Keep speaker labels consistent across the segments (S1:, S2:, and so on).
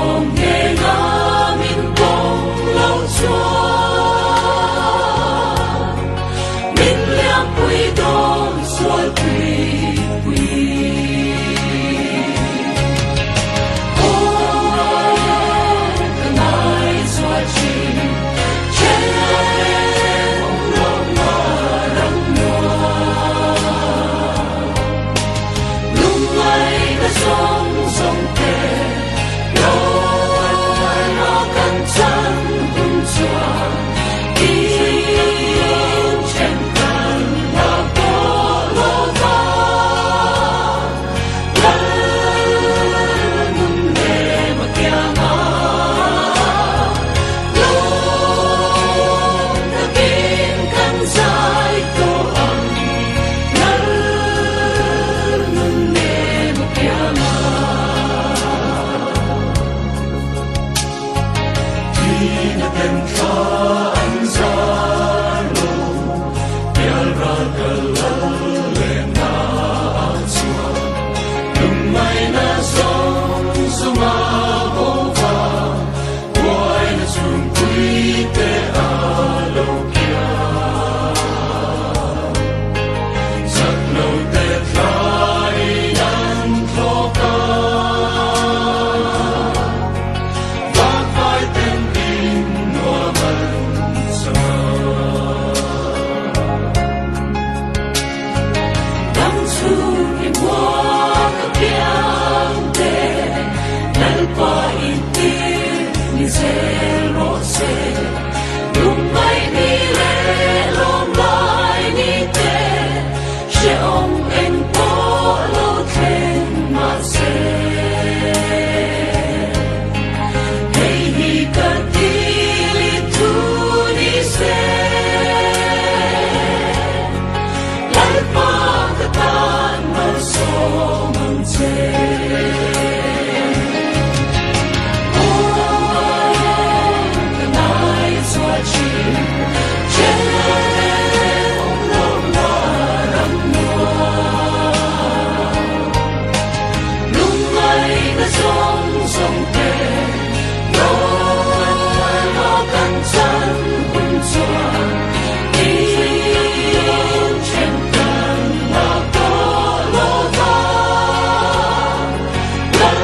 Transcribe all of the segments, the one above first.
S1: Hnena min pawm lo chuan min liampui dawn sual pui pui. Aw ka ngai chhuah thin che awm lohna ram nuam. Lungngaihna zawng zawng te Lawina kan chan hun chuan in then kan la tawh lo va. Lal nun lem a kiang a, lawm takin kan zai tawh ang. Lal nun lem a kiang a. Thihna ten thla an zar lo, Pial ral kal lal lehna ah chuan lungngaihna zawng zawng a bo va, buaina chhungpui te a lo kiang. Chak lo te thlaiin an thlawk a. Vakvai ten in nuam an chang a. Dam chhung i muak a piang te, Lalpa i tir ni zel rawh se. Lungngaih ni leh lawm lai ni te, hrehawm eng pawh lo thleng mahse. Hei hi ka dil i thu ni se, Lalpa ka tan malsawm ang che. Aw ka ngai chhuah thin che awm lohna ram nuam. Lungngaihna zawng zawng te Lawma kan chan hun chuan in then kan la tawh lo va. Lal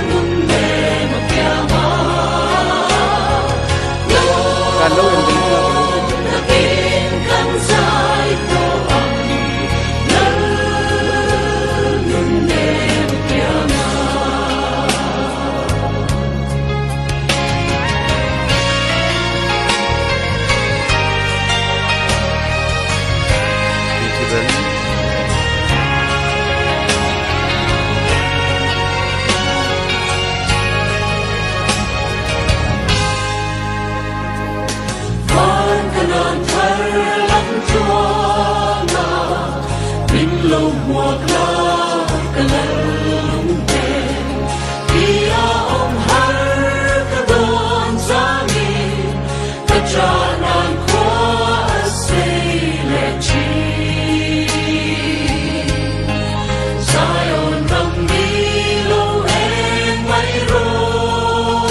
S1: nun lem a kiang a,
S2: Kan lo en ding chu ka lo ti
S1: lawm takin kan zai tawh ang. Lal nun lem a kiang a. Van ka nan thar lam tluang a, min lo hmuak la ka lal lung te. Ti a awm har ka dawn changin ka cha nan khua a sei leh thin. Zion ram mi lo eng mai rawh,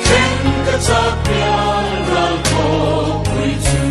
S1: thleng ka chak pial ral khawpui chu.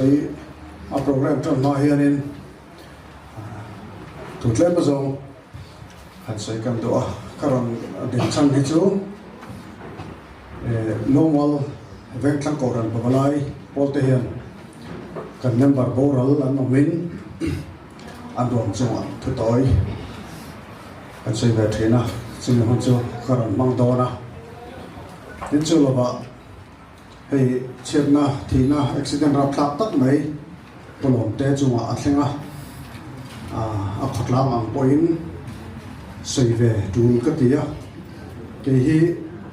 S3: sawi a program tan hma hianin thu tlem azawng han sawi kan duh a, ka rawn din chhan hi chu Lawngmual Vengthlang Kohhran Pavalai pawl te hian kan member boral an awmin an ruang chungah thutawi kan sawi ve thin a, chumi hun chu ka rawn hmang dawn a, tin chu lovah hei chhiatna thihna accident rapthlak tak mai Pawlawmte chungah a thleng a, a khawtlang ang pawhin sawi ve tul ka ti a, kei hi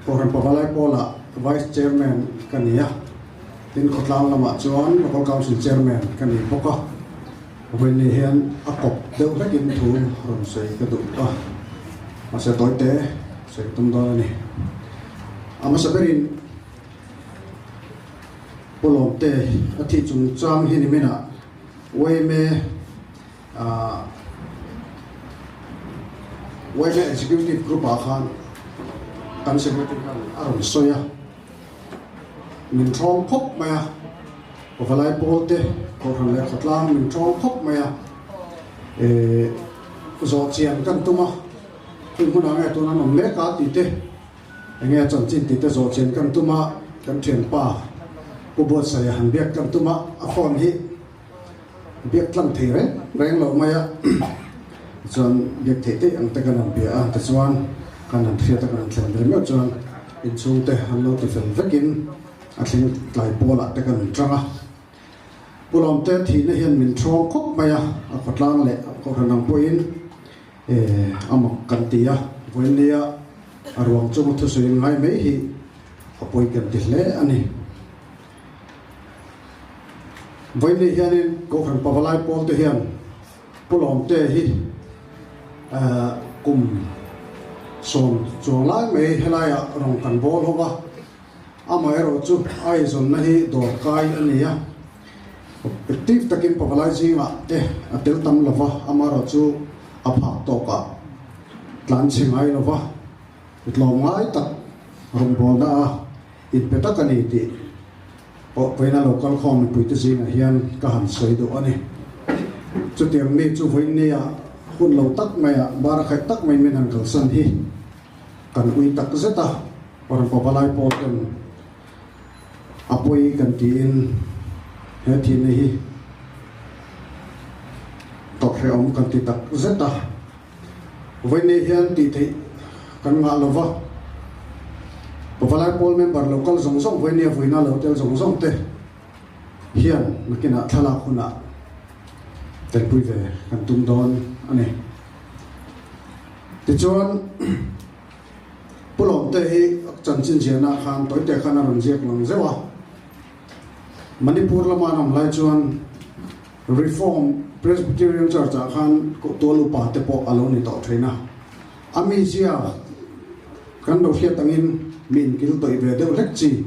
S3: Kohhran Pavalai Pawlah Vice Chairman ka ni a, tin khawtlang lamah chuan Local Council Chairman ka ni bawk a, vawiin hian a kawp deuh hlekin thu rawn sawi ka duh a, mahse tawite sawi ka tum dawn a ni. A hmasa berin. Pu Lawmte a thih chungchang hi niminah yma ah yma Executive Group ah khan kan Secretary khan a rawn sawi a, min thawng khawp mai a, Pavalai pawl te Kohhran leh Khawtlang min thawng khawp mai a, eh zawh chian kan tum a, heng hmunah nge tun an awm mek a tih te. Enge a chanchin tih te zawh chian kan tum a, kan thianpa Pu Buatsaia han biak kan tum a, a phone hi biak tlang thei reng reng lo mai a, tichuan biak theih theih ang te kan han bia a, tichuan kan han hriat a kan han thlen ve meuh chuan inchhung te an lo ti fel vekin a thleng tlai pawlah te kan han tang a. Pu Lawmte thihna hian min thawng khawp mai a, a khawtlang leh a kohhran ang pawhin A mak kan ti a, vawiinnia a ruang chunga thusawi ngai mai hi a pawi kan ti hle a ni. Vawiinni hianin Kohhran Pavalai pawl te hian Pu Lawmte hi kum sawm chuang lai mai helaiah rawn kan bawl ho va, amaherawhchu a eizawnna hi dawrkai a ni a. Active takin pavalai zingah te a tel tam lo va, amaherawh chu a phak tawkah tlan chhe ngai lo va, tlawm ngai tak rawngbawlna a inpe tak a ni tih pawh vawiina lo kal khawm mipuite zingah hian ka han sawi duh a ni. Chutiang mi chu vawiinnia hun lo tak maiah bar khaih tak mai min han kalsan hi kan ui tak zet a, rawn pavalai pawl ten A pawi kan tiin he thihna hi tawrhhrehawm kan ti tak zet a, vawiin hian tih theih kan ngah lo va, Pavalai pawl member lo kal zawng zawng vawiin a vuina lo tel zawng zawng te hian nakinah thlalak hunah telpui ve kan tum dawn a ni. Tichuan. Pu Lawmte hi chanchin ziahna khan tawite khan a rawn ziak lang zeuh a. Manipur lama an awm lai chuan Reform Presbyterian Church ah khan tual upa te pawh a lo ni tawh thin a. A mizia kan lo hriat angin mi inkil tawih ve deuh hlek chi,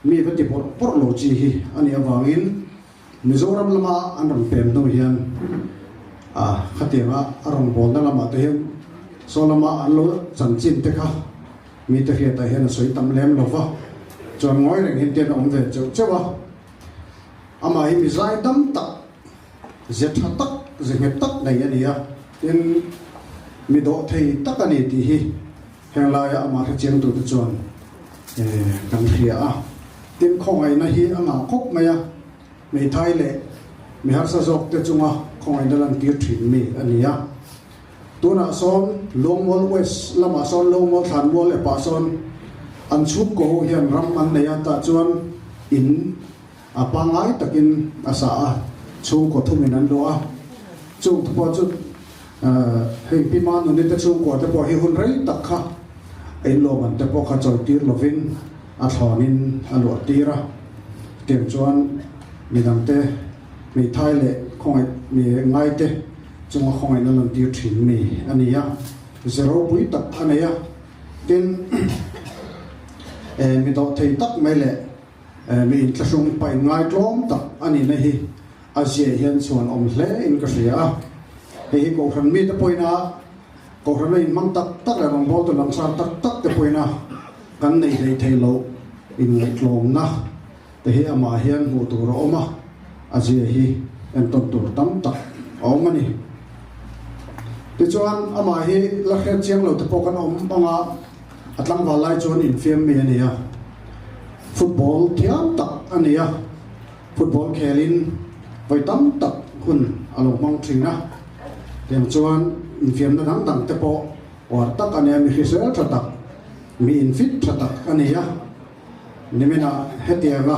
S3: mi va ti bawrh bawrh lo chi hi a nih avangin Mizoram lama an rawn pem hnu hian khatianga a rawngbawlna lamah te hian saw lama an lo chanchin te kha mite hriatah hian a sawi tam lem lo va, chuan ngawi reng hian tian a awm ve cheuh cheuh a. Amah hi mi zai dam tak, ze tha tak, ze nghet tak nei a ni a, tin mi dawh thei tak a ni tih hi Heng laia amah hrechiang tute chuan kan hria a, tin khawngaihna hi a ngah khawp mai a, hmeithai leh mi harsa zawkte chunga khawngaihna lantir thin mi a ni a. Tunah sawn Lawngmual West lamah sawn Lawngmual Thlanmual epah sawn an chhungkaw ho hian ram an nei a, tah chuan in a pangngai takin a sa a, chhungkaw thumin an luah a, chung te pawh chu hei Pi Manuni te chhungkua te pawh hi hun rei tak kha a inlawm te pawh kha chawi tir lovin a thlawnin a luah tir a, chutiang chuan midangte hmeithai leh khawngaih mi ngaite chunga khawngaihna lantir thin mi a ni a, ze ropui tak a nei a, tin mi dawhthei tak mai leh Mi inthlahrung paih ngaitlawm tak a nihna hi a ziah hian chhuan awm hle in ka hria a. Hei hi Kohhran mite pawhin a Kohhrana inhmang tak tak leh rawngbawltu langsar tak tak te pawhin a kan nei hlei thei loh inngaihtlawmna te hi amah hian hmuh tur a awm a. A zia hi entawn tur tam tak a awm a ni. Tichuan, amah hi la hriat chiang lo te pawh kan awm ang a, a tlangval lai chuan infiam mi a ni a, football thiam tak a ni a, football khelin vawi tam tak hun a lo hmang thin a, tiang chuan infiamna dang dang te pawh uar tak a ni a, mi hrisel tha tak, mi infit tha tak a ni a. Niminah hetianga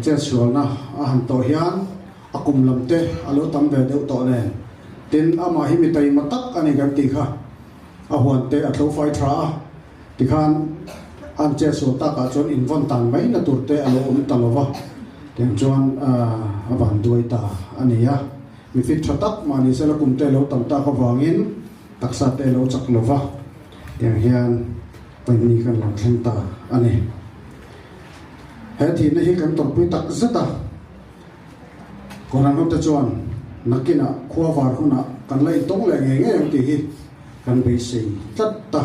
S3: chetsualna a han tawh hian a kum lam te a lo tam ve deuh tawh nen. Tin, amah hi mi taima tak a ni kan tih kha a huan te a tlo fai tha a, tikhan an chetsual takah chuan invawn tan mai na tur te a lo awm ta lo va, tiang chuan a van duai ta a ni a. Mi fit tha tak mahni sela kum te a lo tam tak avangin taksa te a lo chak lo va, tiang hian. Pahnih kan lo thleng ta a ni. He thihna hi kan tawrhpui tak zet a, Kohhran hote chuan nakinah khua var hunah kan la intawng leh ngei ngei ang tih hi kan beisei tlat ta.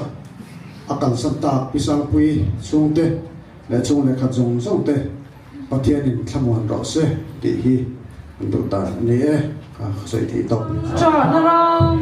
S3: A kalsan tak Pi Sangpui chhungte leh chhung lehkhat zawng zawng te Pathianin thlamuan rawh se tih hi an duh dan a ni e, ka sawi theih tawp.
S1: Chana ram.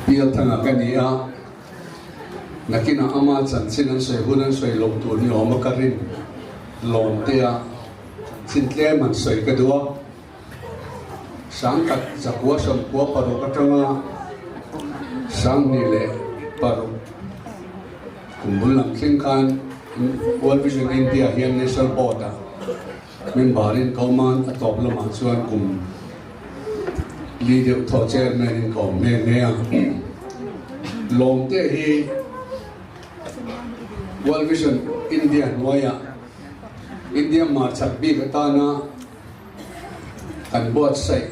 S4: Pialthanga ka ni a. Nakinah ama chanchin an sawi hun an sawi loh tur ni awm a ka rin lawm te a chin tlem an sawi ka duh a. Sangkhat zakua sawmkua paruk atanga Sanghnih leh paruk kum bul lam thleng khan World Vision India hian National Board ah member in ka awm a, a tawp lamah chuan kum li deuh thaw chairman in ka awm nghe nghe a. Lawmte hi World Vision India hnuaiah India hmarchhak bik atana kan buatsaih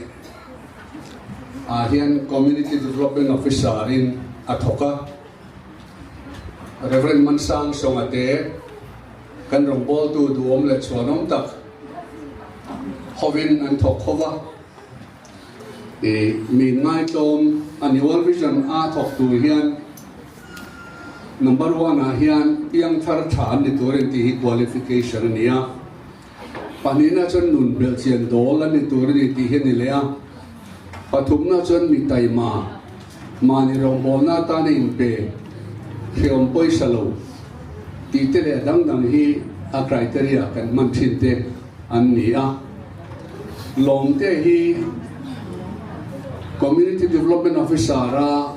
S4: ah hian Community Development Officer in a thawk a. Rev. Mansang Sawnga te kan rawngbawltu duhawm leh chhuanawm tak hovin an thawk ho va. I min ngaitlawm a ni. World Vision a thawk tur hian number one ah hian piangthar tha an ni tur a ni tih hi qualification a ni a. Pahnihna chuan nun belhchian dawl a ni tur a ni tih hi a ni leh a. Pathumna chuan mi taima, mahni rawngbawlna atana inpe, hreawm pawisa lo tih te leh a dang dang hi a criteria kan hman thin te an ni a. Lawmte hi Community Development Officer-a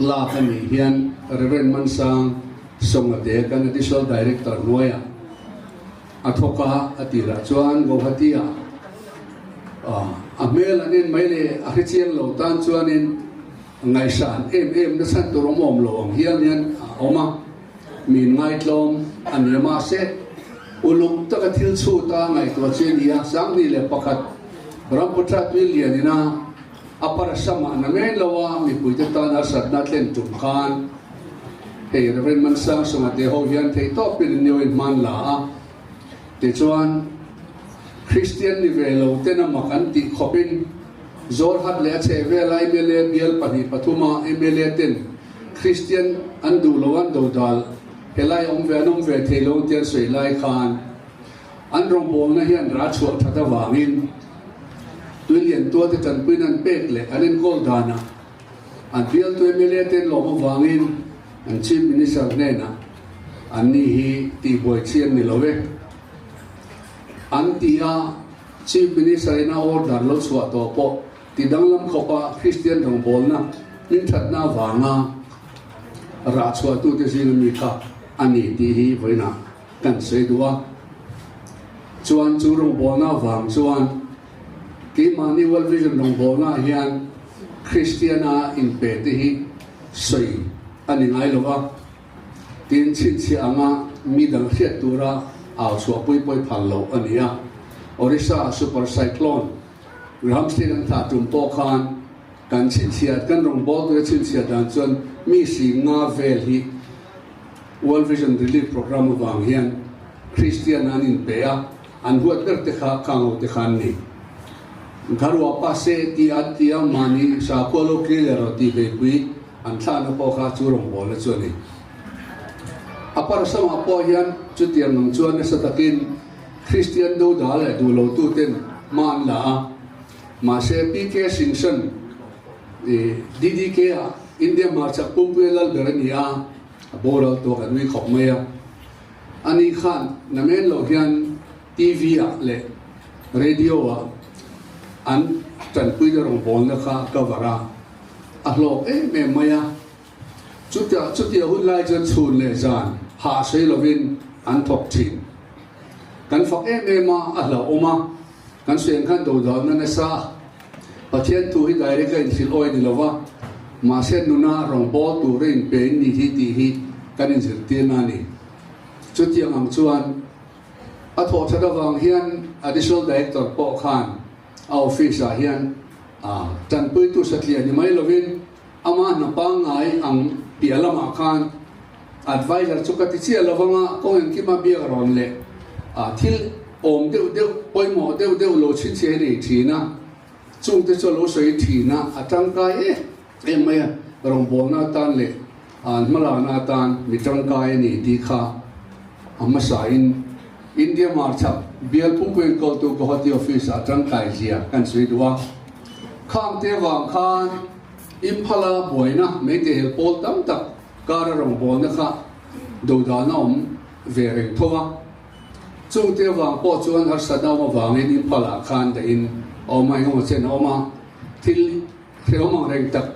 S4: lak a nih hian Rev. Mansang Sawngate kan Additional Director hnuaiah a thawk a, a tirah chuan Guwahati-ah a hmel an en mai leh a hrechiang lo tan chuanin ngaihsan em em nasa tur awm awm lo ang hial hian a awm a, min ngaitlawm a ni a mahse uluk taka thil chhuta ngaihtuah chi a ni a, 21 Ramputra tui lianina a parasama na men lo a mipuite tan harsatna thlen tum khan hei Rev. Mansang Sungate ho hian theihtawpin an nioin hman la a, tichuan Kristian ni ve lo ten a mak an tih khawpin Zawrhat leh a chhehvela mla bial pahnih pathuma mla ten Kristian an duh lo an dodal helai awm ve an awm ve thei lo tia an sawi lai khan an rawngbawlna hian rah chhuah that avangin. Tuilian tuate tanpuina an pek leh an enkawl danah an bialtu mla te an lawm avangin an Chief Minister hnenah an ni hi tihbuai chi an ni lo e an ti a, Chief Minister in a order lo chhuah tawh pawh ti danglam khawpa Kristian rawngbawlna hmingthatna avanga rah chhuahtute zinga mi kha a ni tih hi vawiinah kan sawi duh a. Chuan chu rawngbawlna avang chuan keimahni World Vision rawngbawlnaah hian Kristiana inpe te hi sawi a ni ngai lo va, tin chhinchhiah anga mi dang hriat tura au chhuahpui pawi phal loh a ni a. Orissa Super Cyclone Graham State an thlah tum pawh khan kan chhinchhiat kan rawngbawltu te chhinchhiat dan chuan mi si nga vel hi World Vision Relief Programme avang hian Kristian an inpe a, an huat ber te kha khang ho te kha an ni. Gharua pa se ti an ti a, mahni sakhua lo kir leh rawh tih beipui an thlahna pawh kha chu rawngbawlna chu a ni. A parsamah pawh hian chutiang ang chuan nasa takin Kristian dodal leh duh lo tuten hma an la a, mahse PK Singson DDK ah India hmarchhak pumpuia lal ber a ni a, a boral tawh kan nui khawp mai a. Ani khan namen loh hian TV ah leh radio ah an tanpuina rawngbawlna kha a cover a, a hlawk em em mai a. Chutia chutia hun lai chuan chhun leh zan hah sawi lovin an thawk thin. Kan fak em em a, a hlauhawm a, kan sawi ang khan dodalna nasa a. Pathian thu hi direct a inhrilh awi ni lova, mahse nuna rawngbâwl tura inpe in ni hi tih hi kan inzirtirna a ni. Chutiang ang chuan a thawh that avang hian Additional Director pawh khan a office-ah hian tanpuitu satliah ni mai lovin Amah hna pangngai ang piah lamah khan adviser chu ka ti chiah lo vanga kawng engkima biak rawn leh thil awm deuh deuh pawimawh deuh deuh lo chhinchhiah hi nei thin a, chungte chu a lo sawi thin a, a tangkai em em mai a, rawngbawlna atan leh hmalakna atan mi tangkai a ni tih kha a hmasain India hmarchhak bial pumpuiin enkawltu Guwahati office-ah tangkai zia kan sawi duh a, khangte avang khan. Imphala buaina Meitei hel pawl tam tak kara rawngbawlna kha dodalna awm ve reng tho a. Chungte avang pawh chuan harsatna awm avangin Imphalah khan dahin a awm a, engemaw chen a awm a. Thil hrehawm ang reng tak,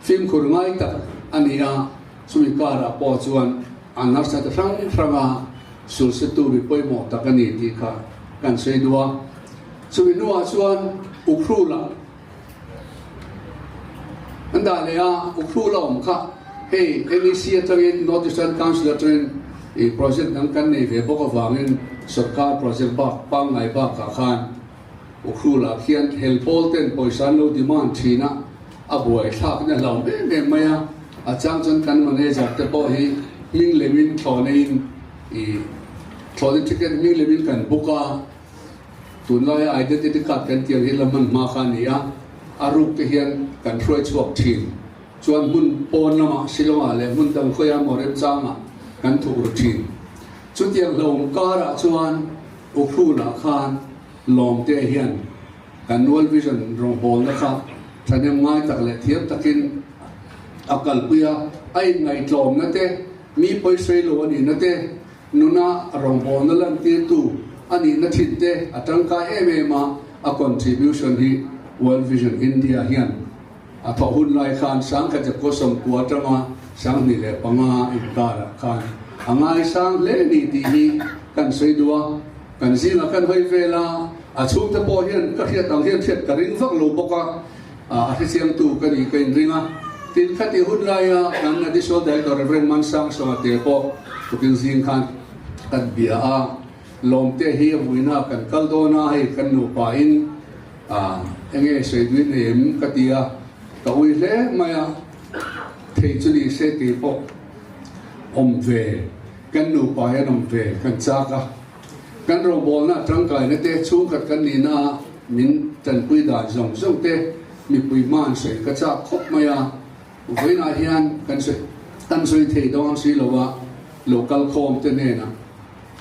S4: fimkhur ngai tak a ni a, chumi karah pawh chuan an harsat hrang hranga sulsetu mi pawimawh tak a ni tih kha kan sawi duh a. Chumi hnuah chuan Ukhrul-ah An dah leh a, Ukhrul a awm kha. Hei NEC atangin, North Eastern Council atangin ih project dang kan nei ve bawk avangin sorkar project bak pangngai bakah khan Ukhrul-ah khian hel pawl ten pawisa an lo demand thin a, a buai thlakna hlauh em em mai a. A chang chuan kan manager te pawh hi hming lemin thlawhna-in ih thlawhna ticket hming lemin kan book a. Tunlaia identity card kan tih ang hi la hman hma kha a ni a, a ruk te hian kan hruai chhuak thin. Chuan hmun pawn lamah Shillong-ah leh hmun dang khawia maw remchangah kan thuk ru thin. Chutiang hlauhawm karah chuan Ukhrul-ah khan Lawmte hian kan World Vision rawngbawlna kha thahnem ngai tak leh thiam takin a kalpui a, a inngaihtlawmna te, mi pawisawi lo a nihna te, Nuna rawngbawlna lantirtu a nihna thin te a tangkai em em a, a contribution hi World Vision India hian a thawh hun lai khan sangkhat zakua sawmkua atanga 2005 inkarah khan a ngaisang hle ni tih hi kan sawi duh a, kan zingah kan hawi vel a, a chhungte pawh hian ka hriat ang hian hriat ka ring vak lo bawk a, a hrechiangtu ka nih ka inring a. Tin, khati hun laia kan Additional Director Rev. Mansangsonga te pawh tukin zing khan kan bia a, Lawmte hi a vuina kan kal dawn a, hei kan nupa in eng nge sawi duin nei em ka ti a, ka ui hle mai a, thei chu ni se tih pawh awm ve, kan nupa hian awm ve kan chak a. Kan rawngbawlna tangkaina te, chhungkhat kan nihna a min tanpui dan zawng zawng te mipui hma an sawi ka chak khawp mai a, vawiinah hian kan sawi kan sawi thei dawn si lo a, lo kal khawm te hnenah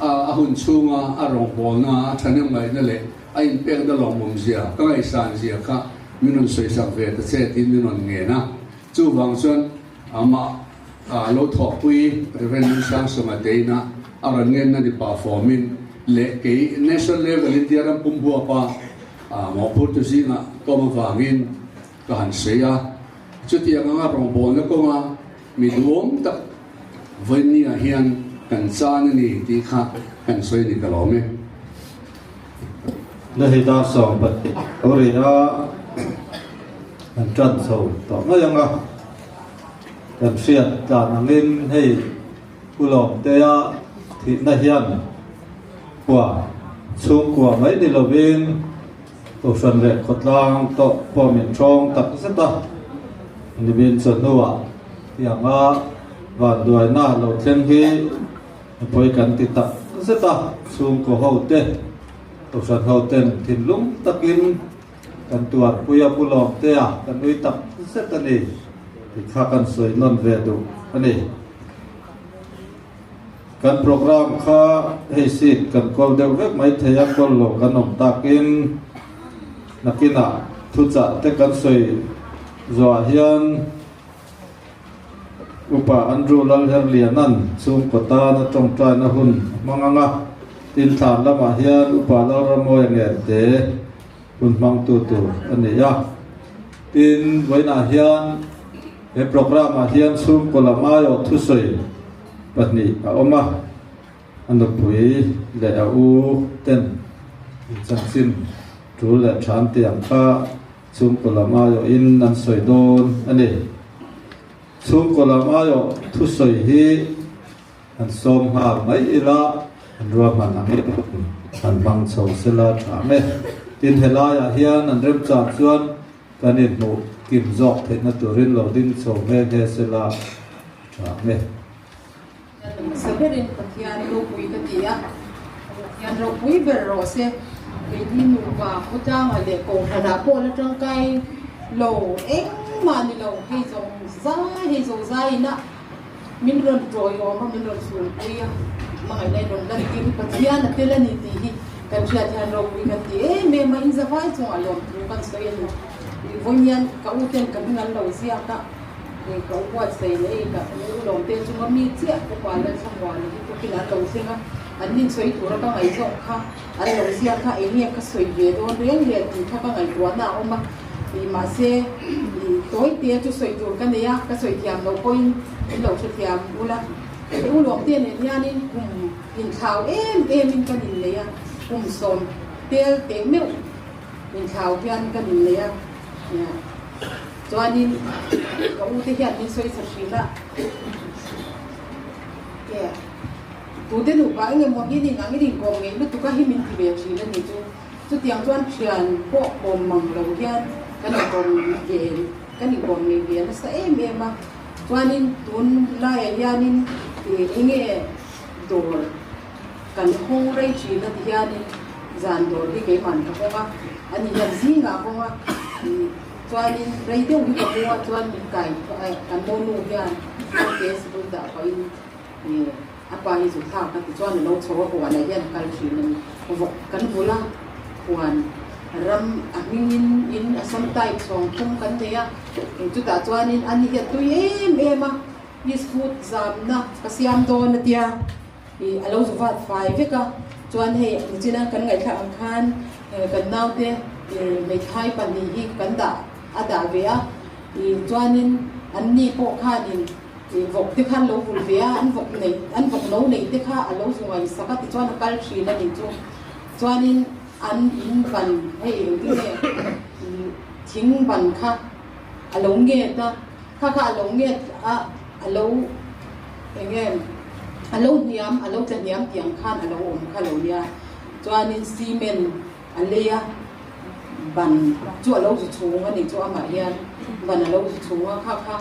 S4: A hun chhunga a rawngbawlna, a thahnemngaihna leh a inpekna lawmawmzia, ka ngaihsanzia kha min rawn sawisak ve ta che tiin min rawn ngen a. Chuvang chuan amah lo thawhpui Rev. Nunsangsonga teina a rawn ngenna ni pah fawmin leh kei National Level India ram pum huapa mawhphurtu zingah ka awm avangin ka han sawi a. Chutiang anga rawngbawlna kawnga mi duhawm tak vawiinniah hian kan chan a ni tih kha kan sawi a ni ka lawm e.
S5: Na hi dar 12 lo ri a, kan tan chho tawh mai ang a, kan hriat tlan angin hei Pu Lawmtea thihna hian kua chhungkua mai ni lovin Kohhran leh khawtlang tawh pawh min ṭhawng tak zet a, nimin chawhnuah tianga vanduaina lo thleng hi mipui kan ti tak zet a, chhungkaw hote, Kohhran hoten thinlung takin kan tuarpui a, Pu Lawmtea kan nui tak zet a ni tih kha kan sawi nawn ve duh a ni. Kan program kha hei seat kan kawl deuh vek mai thei a, kawl lo kan awm takin nakinah thuchah te kan sawi zuah hian Upa Andrew Lalherliana'n chhungkaw tana tawngtaina hun a hmang ang a, tin thlan lamah hian Upa Lalramawia Ngente hun hmangtu tur a ni a. Tin, vawiinah hian he program-ah hian chhungkaw lam aiawh thusawi 2 a awm a, a nupui leh a u ten chanchin tul leh than tiang kha chhungkaw lam aiawhin an sawi dawn a ni. Chhungkaw lam aiawh thusawi hi an sawm nghal mai ila an ruahman angin an hmang chho sela tha ang e. Tin, helaiah hian an remchang chuan kan inhmuh kim zawk theihna turin lo ding chho nghe nghe sela tha ang e.
S6: Hmasa berin Pathian ropui ka ti a, Pathian ropui ber rawh se. Keini nupa khawtlangah leh kohhranah pawh la tangkai lo engmah ni lo, hei zawng zai hei zo zaiin a min rawn tawiawm a, min rawn chhunpui a, hmangaihna in rawn lantir hi Pathian a tel a ni tih hi kan hriat hian ropui kan ti em em a, inzavai chungah lawmthu kan sawi a ni. Vawiin ka uten ka hming an lo ziak a. Hei ka u buatsaih leh hei ka u lawmte chunga mi chiah upa Lalthlamuana hi tukin an lo thleng a, an insawi tura ka ngaihzawng kha an lo ziak kha eng nge ka sawi ve dawn reng le tih kha ka ngaihtuahna a awm a, ih mahse ih tawi te chu sawi tur ka nei a, ka sawi thiam loh pawhin min lo hrethiam ula. Ka u lawmte nen hianin kum inthlau em emin kan innei a, kum sawm tel teh meuh inthlau hian kan innei a. Chuanin ka u te hian min sawi chhe hrin a, ke tute nupa eng emaw hi nin ang in inkawm ngeih lutuk a hi min ti ve thin a ni chu. Chutiang chuan thian pawh kawm mang lo hian kan inkawm ve kan inkawm ngeih ve nasa em em a. Chuanin tun laiah hianin eng nge dawr kan hawng rei thin a ti hianin zan dawr hi keimahn ka hawng a, ani hian zingah a hawng a. Chuanin rei deuh hi ka hmu a, chuan min kai kan monu hian naute sikul dah pahin a pa hi zu thlak a ti chuan a lo chho a, huanah hian a kal thin a ni. Vawk kan vul a, huan ram a hmingin in Assam type chhawng thum kan nei a, chutah chuanin ani hi a tui em em a, East food zamna ka siam dawn a tia. Ih a lo zu vat fai vek a, chuan hei nichina kan ngaihthlak ang khan kan naute hmeithai 2 hi kan dah a dah ve a, ih chuanin an ni pawh khanin ih vawk te khan lo vul ve a, an vawk nei an vawk no nei te kha a lo zu ngaihsak a tichuan a kal thin a nih chu, chuanin an in ban hei engtin nge ih thing ban kha a lo nget a. Kha kha a lo nget a, a lo eng nge a lo hniam, a lo tla hniam tih ang khan a lo awm kha lo nia. Chuanin cement a lei a, ban chu a lo zu chhung a nih chu amah hian ban a lo zu chhung a, kha kha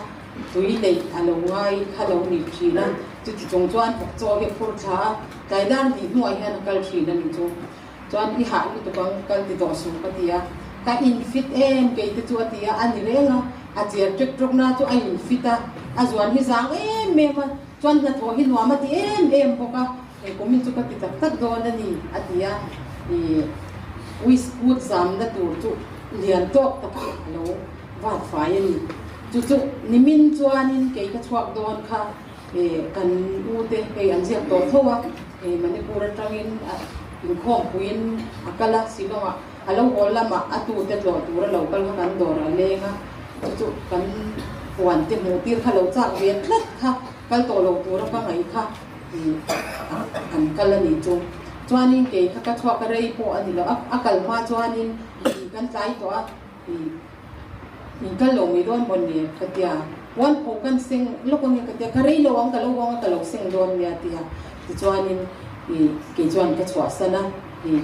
S6: tui leih a lo ngai kha lo ni thin a. Chuti chung chuan vawk chaw hi a phur thla a, tlai dar hnih hnuah hian a kal thin a nih chu. Chuan i hah lutuk ang kal ti tawh suh ka ti a, ka in fit em kei te chu a ti a, a ni reng a, a cher ṭek ṭawk na chu a in fit a, a zuan hi zang em em a, chuan hnathawh hi nuam a ti em em bawk a. Hei kumin chu ka ti tak tak dawn a ni, a ti a. Ih, Wiskut zamna tur chu lian tawk tak a lo vat fai a ni. Chu chu nimin chuanin kei ka chhuak dawn kha ih kan u te hei an ziak tawh tho a, ih Manipur atangin inkhawmpuiin a kal a, Shillong-ah a lo haw lamah a tute tlawh tur a lo kal kha kan dawr a leng a, chu chu kan huan te hmuh tir kha lo chak ve tlat kha kal tawh lo tura ka ngaih kha. An kal a nih chu. Chuanin kei kha ka chhuak a rei pawh a ni lo. A kal hma chuanin kan tlai tawh a, in kal lo mai dawn maw ni ka tia. Puan pho kan seng lawk ange ka tia, ka rei lo ang ka lo vang a ka lo seng dawn nia tia. Tichuanin kei chuan ka chhuahsan a,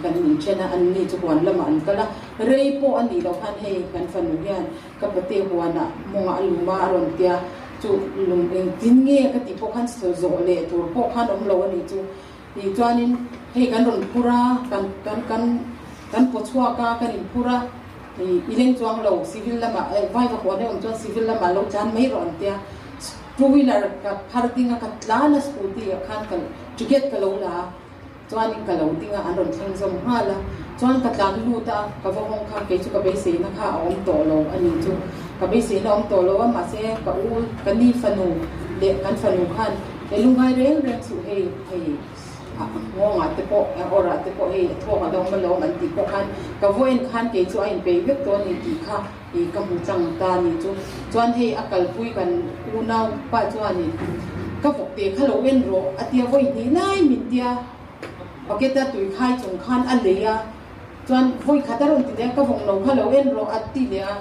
S6: kan inthen a, anni chu huan lamah an kal a. Rei pawh a nih loh khan hei kan fanu hian Ka pate huanah mawngah a lum a, a rawn tia, chu lum engtin nge ka tih pawh khan zawh leh tur pawh khan awm lo a nih chu. Tih chuanin hei kan rawn phur a, kan kan kan kan paw chhuak a, kan inphur a, ih i leng chuang lo civil lamah eh vai va huan e awm chuan civil lamah lo tlan mai rawh an tia, two wheeler ka phar ding a, ka tlan a scooty ah khan ka ticket ka lo la a. Chuanin ka lo ding a, an rawn thleng zawm nghal a. Chuan ka tlan lut a, ka va hawng kha kei chu ka beiseina kha a awm tawh lo a ni chu. Ka beiseina a awm tawh lo a, mahse ka u, ka ni fanu leh kan fanu khan he lungngai reng reng suh hei, hei a nghawngah te pawh, a awrah te pawh hei a thawk a lo awm alawm an tih pawh khan ka vawiin khan kei chu a inpeih vek tawh a ni tih kha i ka hmu chang ta a ni chu. Chuan hei a kalpui kan unau pa chuanin ka vawk te kha lo en rawh a tia vawi hnih lai min tia bucket a tui khai chung khan a lei a, chuan vawi khat a rawn ti leh a ka vawk no kha lo en rawh a ti leh a,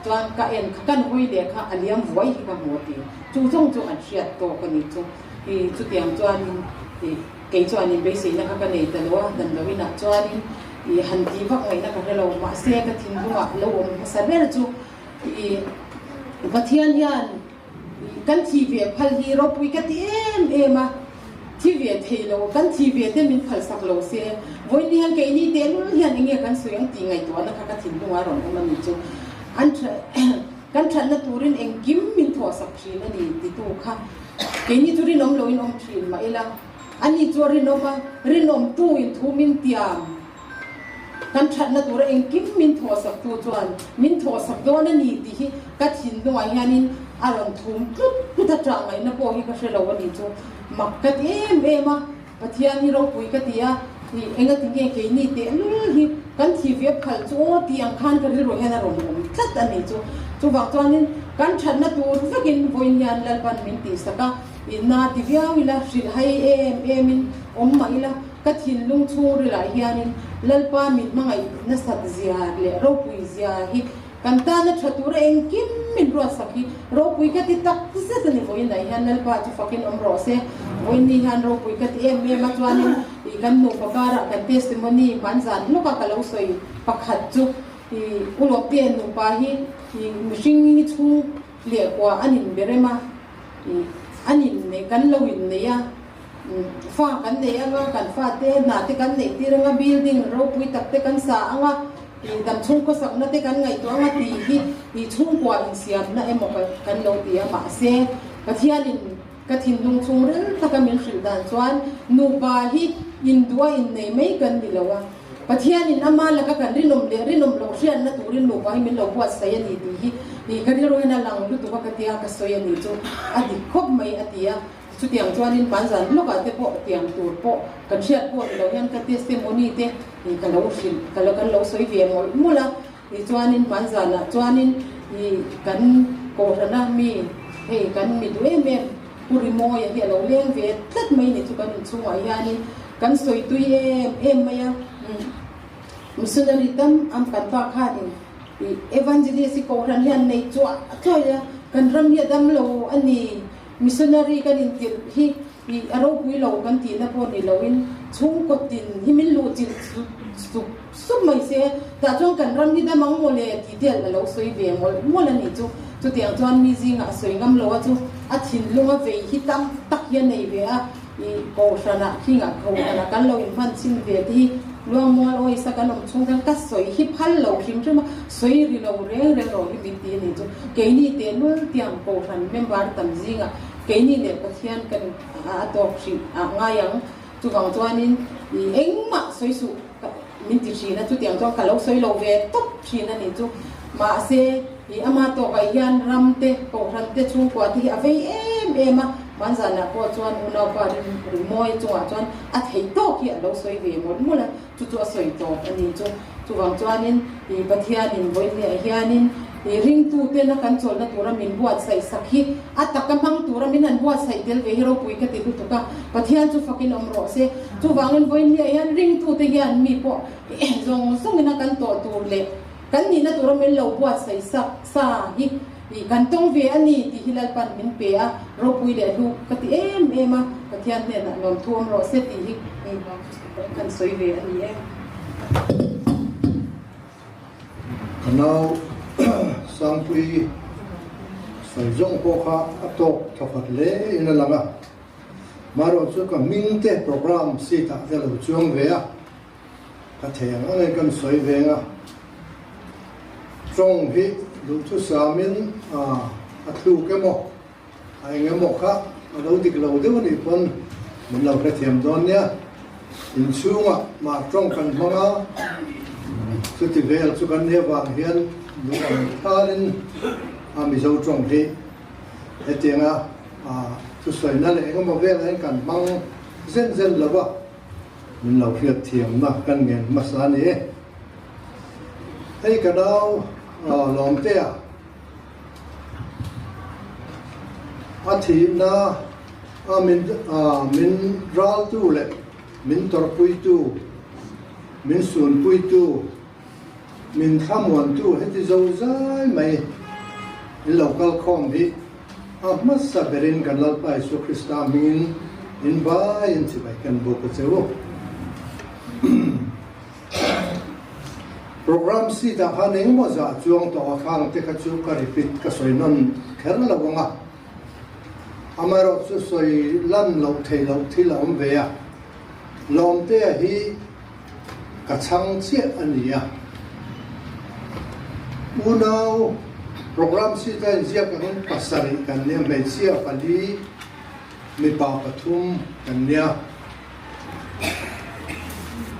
S6: chuan ka en kha kan hawi leh kha a liam vuai hi ka hmu a ti. Chu zawng chu an hriat tawk a ni chu. I chutiang chuanin i kei chuanin beiseina kha ka nei ta lo a, damdawiin ah chuanin i han tih vak ngaihna ka hre lo, mahse ka thinlungah lo awm hmasa ber chu i Pathian hian kan thi ve phal hi ropui ka ti em em a, thi ve thei lo, kan thi ve te min phal sak lo se, vawiin hian keini tehlul hian enge kan sawi ang tih ngaihtuahna kha ka thinlungah rawn awm a ni chu. An Kan thatna turin engkim min thawhsak thin a ni titu kha keini chu rinawm loin awm thin mah ila, ani chu a rinawm a, rinawmtu in thu min tiam. Kan thatna tura engkim min thawhsaktu chuan min thawhsak dawn a ni tih hi ka thinlungah hianin a rawn thum tlut tlut a, ṭah ngaihna pawh hi ka hre lo a ni chu mak ka ti em em a. Pathian hi ropui ka ti a, ih engati nge keini tehlul hi kan thi ve phal chu aw tih ang khan ka rilru hian a rawn awm tlat a nih chu. Chuvang chuanin kan thatna tur vekin vawiin hian Lalpan min tihsak a, ih na ti viau ila, hrilh hai em emin awm mah ila, ka thinlung chhungrilah hianin Lalpa min hmangaih nasat zia leh ropui zia hi Kan tana tha tura engkim min ruatsak hi ropui ka ti tak zet a ni. Vawiinah hian Lalpa chu fakin awm rawh se. Vawiin ni hian ropui ka ti em em a, chuanin ih kan nupa karah kan testimony hman zan hlawka ka lo sawi pakhat chu ih U Lawpte nupa hi ih mihring hi chhung leh kua an inberem a, ih an inneih kan lo inneih a, fa kan nei anga kan fate hna te kan neih tir anga building ropui tak te kan sa anga ih dam chhung khawsakna te kan ngaihtuah anga tih hi ih chhungkua insiamna emaw kan lo ti a mahse Pathianin ka thinlung chhung ril taka min hrilh dan chuan nupa hi induha innei mai kan ni lo a Pathianin ama laka kan rinawm leh rinawm loh hriatna turin nupa hi min lo buatsaih a ni tih hi ih ka rilru hian a lang lutuk a ka tia ka sawi a ni chu a dik khawp mai a ti a. Chutiang chuanin hmanzan lawkah te pawh tiang tur pawh kan hriat pawh ni lo hian ka testimony te ih ka lo hrilh ka lo kan lo sawi ve mawlh mawlh a, tichuanin hmanzanah chuanin ih kan kohhrana mi hei kan mi duh em em Pu Rimawia hi a lo leng ve tlat mai ni chu kan inchhungah hianin kan sawi tui em em mai a, missionary tam am kan pa khanin ih evangelist hi kohhran hian nei chuah chuai a, kan ram hi a dam lo a ni. Missionary kan intirh hi ih a ropui lo kan tihna pawh ni loin chhungkaw tin hi min luh chilh sup sup mai se, tah chuan kan ram hi dam ang maw le tih te a lo sawi ve mawlh mawlh a nih chu. Chutiang chuan mi zingah a sawi ngam lo a chu a thinlung a vei hi tam tak hi a nei ve a, ih kohhranah khingah kohhranah kan lo inhman chhin ve te hi Luangmual awisa kan awm chhung khan ka sawi hi phal lo hrim hrim a, sawi ri lo reng reng rawh hi min ti a nih chu. Keini tehlul tiang kohhran member tam zingah keini leh Pathian kan a tawk hrih a ngai ang. Chuvang chuanin i engmah sawi suh min ti thin a, chutiang chuan ka lo sawi lo ve tawp thin a nih chu. Mahse, i ama tawkah hian ram te, kohhran te, chhungkua te hi a vei em em a, hmanzanah pawh chuan unaupa Rimawi chungah chuan a theih tawk hi a lo sawi ve mawlh mawlh a, chu chu a sawi tawp a ni chu. Chuvang chuanin i Pathianin vawiin hianin i ringtuten a kan chawlhna tura min buatsaih sak hi a taka hmang tura min han buatsaih tel ve hi ropui ka ti lutuk a, Pathian chu fakin awm rawh se. Chuvangin vawiin hian ringtute hian mi pawh zawng zawngin a kan tawh tur leh kan nihna tura min lo buatsaih sak sa hi i kan tawng ve a ni tih hi Lalpan min pe a, ropui leh hlu ka ti em em a, Pathian hnenah lawmthu awm rawh se tih hi kan sawi ve a ni e.
S7: Ka nau Sangpui sawi zawng pawh kha a tawk thawkhat hle in a lang a, marawh chu ka hming te program seat ah te lo chuang ve a, ka thei ang ang in kan sawi veng a, tawng hi duhthusam in a thluk emaw A eng emaw kha a lo dik lo deuh a nih pawn min lo hrethiam dawn nia. Inchhungah mah tawng kan hmang a, chuti vel chu kan nih avang hian duh ang thalin a Mizo tawng hi hetianga thusawina leh eng emaw velah hian kan hmang zen zen lo va, min lo hriatthiamna kan ngen hmasa a ni e. Hei ka nau Lawmtea. A thihna a min min raltu leh min tawrhpuitu, min sunpuitu, min thlamuantu heti zo zai mai in lo kal khawm hi a hmasa berin kan Lalpa Isua Krista hmingin in vaiin chibai kan buk a che u. Program seat ah khan engemaw zah chuang tawh a khang te kha chu ka repeat ka sawi nawn kher lo ang a, amaherawh chu sawi lan loh theih loh thil a awm ve a, Lawmtea hi ka chhang chiah a ni a, unau program seat a inziak angin pasarih kan nia, hmeichhia pali, mipa pathum kan nia.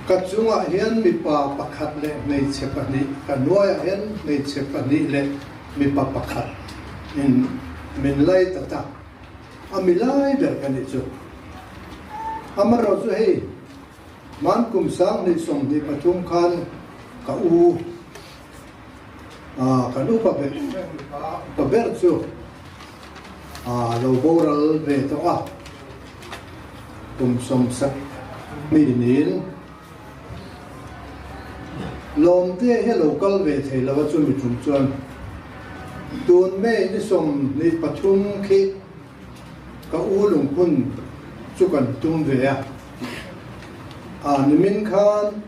S7: Ka chungah hian mipa pakhat leh hmeichhe pahnih, ka hnuaiah hian hmeichhe pahnih leh mipa pakhat in min lai ta ta. A mi lai ber ka nih chu. Amaherawhchu hei, hman kum 2023 khan ka u, kan upa ber, upa ber chu a lo boral ve tawh a, kum sawmsak mi niin Lawmte hi a lo kal ve thei lo a, chumi tum chuan tun May ni 23 khi ka u lungphun chu kan tum ve a, a nimin khan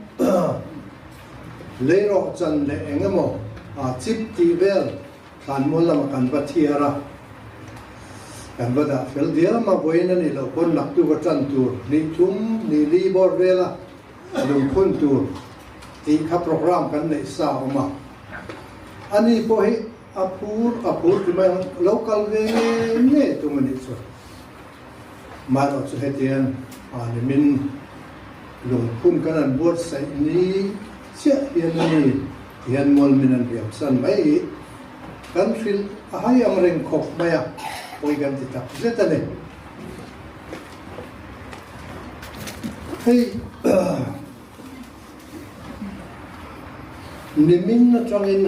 S7: leirawh chan leh eng emaw chip tih vel Thlanmual lamah kan va thiar a, kan va dah fel diam a, vawiin a nih loh pawn naktuk a tan tur ni thum ni li bawr vela lungphun tur tih kha programme kan neih sa a awm a. Ani pawh hi a phur a phur ti mai ang, lo kal ve ngei ngei tum a nih chu. Maherawh chu hetiang nimin lungphun kan han buatsaih ni chiah hian a ni. Tihian mual min an riam san mai i kan hrilh a hai ang reng khawp mai a, pawi kan ti tak zet a ni. Hei nimin atangin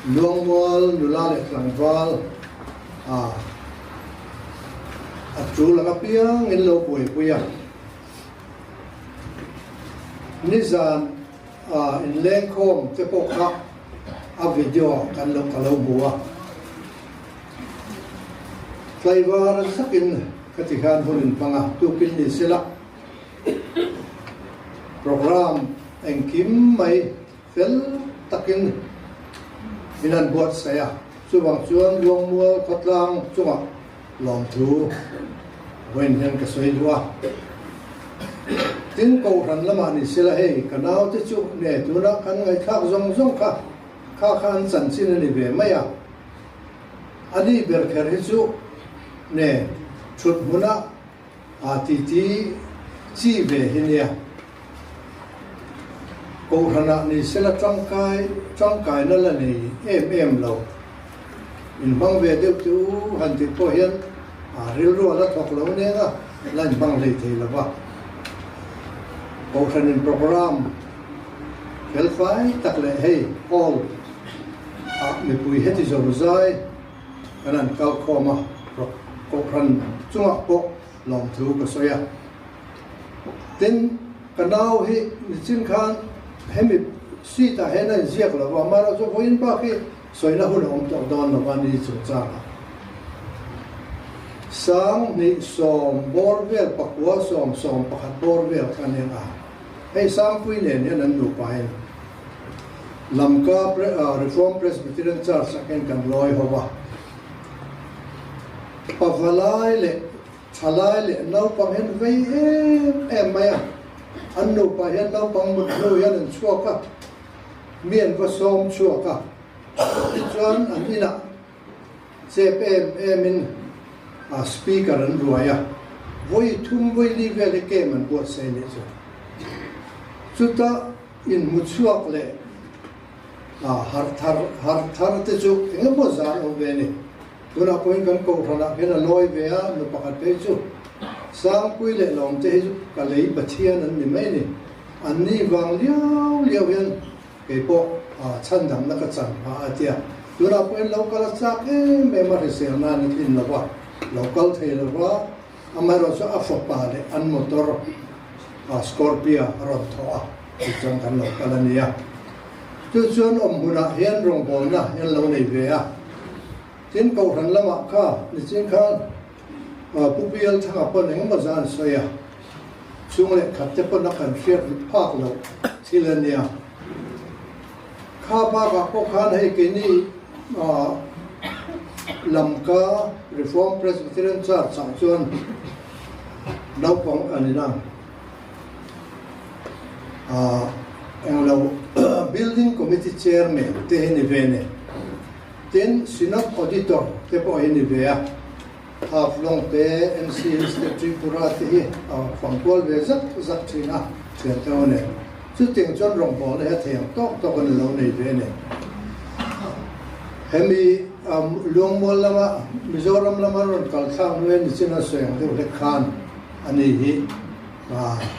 S7: Luangmual nula leh tlangval a a tul ang apiangin lo buaipui a. Nizan ah inlengkhawm te pawh kha a video ah kan lo ka lo hmu a, tlaivar zakin ka ti khan hun in hmang a, tukin ni sela program engkim mai fel takin min han buatsaih a, chuvang chuan Luangmual khawtlang chungah Lawmthu vawiin hian ka sawi duh a, tin Kohhran lamah ni sela hei ka naute chu nge tuna kan ngaihthlak zawng zawng kha kha kha an chanchin a ni ve mai a, a ni ber kher hi chu nge thut hmunah. A titi chi ve hi nia. Kohhranah ni sela tangkai tangkaina la nei em em lo. Inhmang ve deuh te u han tih pawh hian a rilru a la thawk lo neng a, la inhmang hlei thei lo va. Kohhranin programme felfai tak leh hei hall ah mipui heti zo zai kan han kal khawm a, Kohhran chungah pawh lawmthu ka sawi a. Tin, ka nau hi nichin khan hemi seat ah hian a inziak lo va, amaherawhchu vawiin bak hi sawina hun a awm tawh dawn lo va ni chungchangah. 2000 bawr vel pakua sawm sawm pakhat bawr vel kha nia a. Hei Sangpui nen hian an nupa in Lamka Reformed Presbyterian Church ah khan kan lawi ho va. Pavalai leh Thalai leh naupang hian vei em em mai a, an nupa hian naupang mut hnu hian an chhuak a, mi an va sawm chhuak a, tichuan an inah chep em em in a speaker an ruai a, vawi thum vawi li vel hi kem an buatsaih nih chu. Chuta inhmu chhuak leh har thar har thar te chu eng emaw zan awm ve a ni. Tunah pawhin kan kohhranah hian a lawi ve a, nu pakhat phei chu Sangpui leh Lawmte hi chu ka lei Pathian an ni mai a ni. An ni vang liau liau hian kei pawh chhandamna ka chan phah a tia. Tunah pawhin lo kal a chak em em a, hrisel nan a tlin lo va, lo kal thei lo va, amaherawhchu a fapa leh an motor Scorpio a rawn thawh a, tichuan kan lo kal a nia. Chu chuan awm hmunah hian rawngbawlna hian lo nei ve a. Tin, Kohhran lamah kha nichin khan Pu Bial Thanga pawn engemaw zan an sawi a, chhung leh khat te pawn a kan hriat phak loh thil a nia. Kha bakah pawh khan hei keini Lamka Reformed Presbyterian Church ah chuan naupang an inang. Englo Building Committee Chairman te hi ni ve ni. Tin, Synod Auditor te pawh hi ni ve a. Haflong te, NC Hills te, Tripura te hi a fangkual ve zak zak thin a, thian te ho nen. Chutiang chuan rawngbawlna hi a thei ang tawk tawk an lo nei ve a ni. Hemi Luangmual lama Mizoram lama rawn kal thlak hnuai nichin a sawi ang deuh hlek khan a ni hi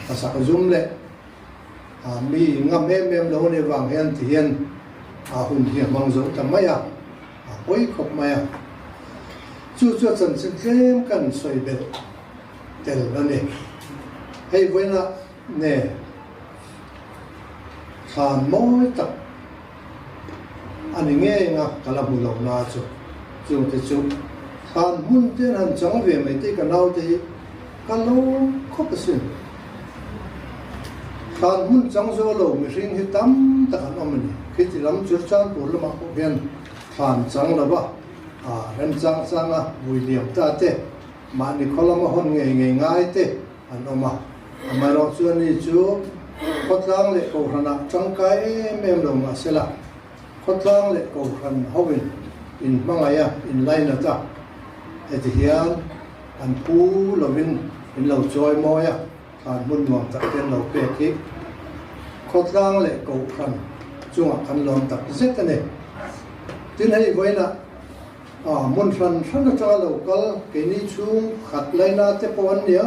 S7: ka sak zum leh mi ngam em em lo anih vang hian ti hian a hun hi a hmang zo ta mai a, a pawi khawp mai a. Chu chu a chanchin tlem kan sawi belh tel a ni. Hei vawiinah nge thlan mawi tak a ni ngei anga ka la hmu lo na chu chungte chu thlan hmun te an han chang ve mai te ka naute hi ka lo khawp asin. Thlan hmun chang zo lo mihring hi tam tak an awm a ni. Khiti lam chur chang tur lamah pawh hian thlan chang lo va, remchang changa vui liam ta te, mahni khaw lama hawn ngei ngei ngai te an awm a. Amaherawh chu ani chu khawtlang leh kohhranah tangkai em em lo mahsela, khawtlang leh kohhran hoin in hmangaih a, in lainat a, heti hian an pu lovin in lo chawi mawi a, thlan hmun nuam tak te an lo pek hi khawtlang leh kohhran chungah kan lawm tak zet a ni. Tin, hei vawiinah hmun hran hran atanga lo kal keini chhung khat laina te pawh an nia,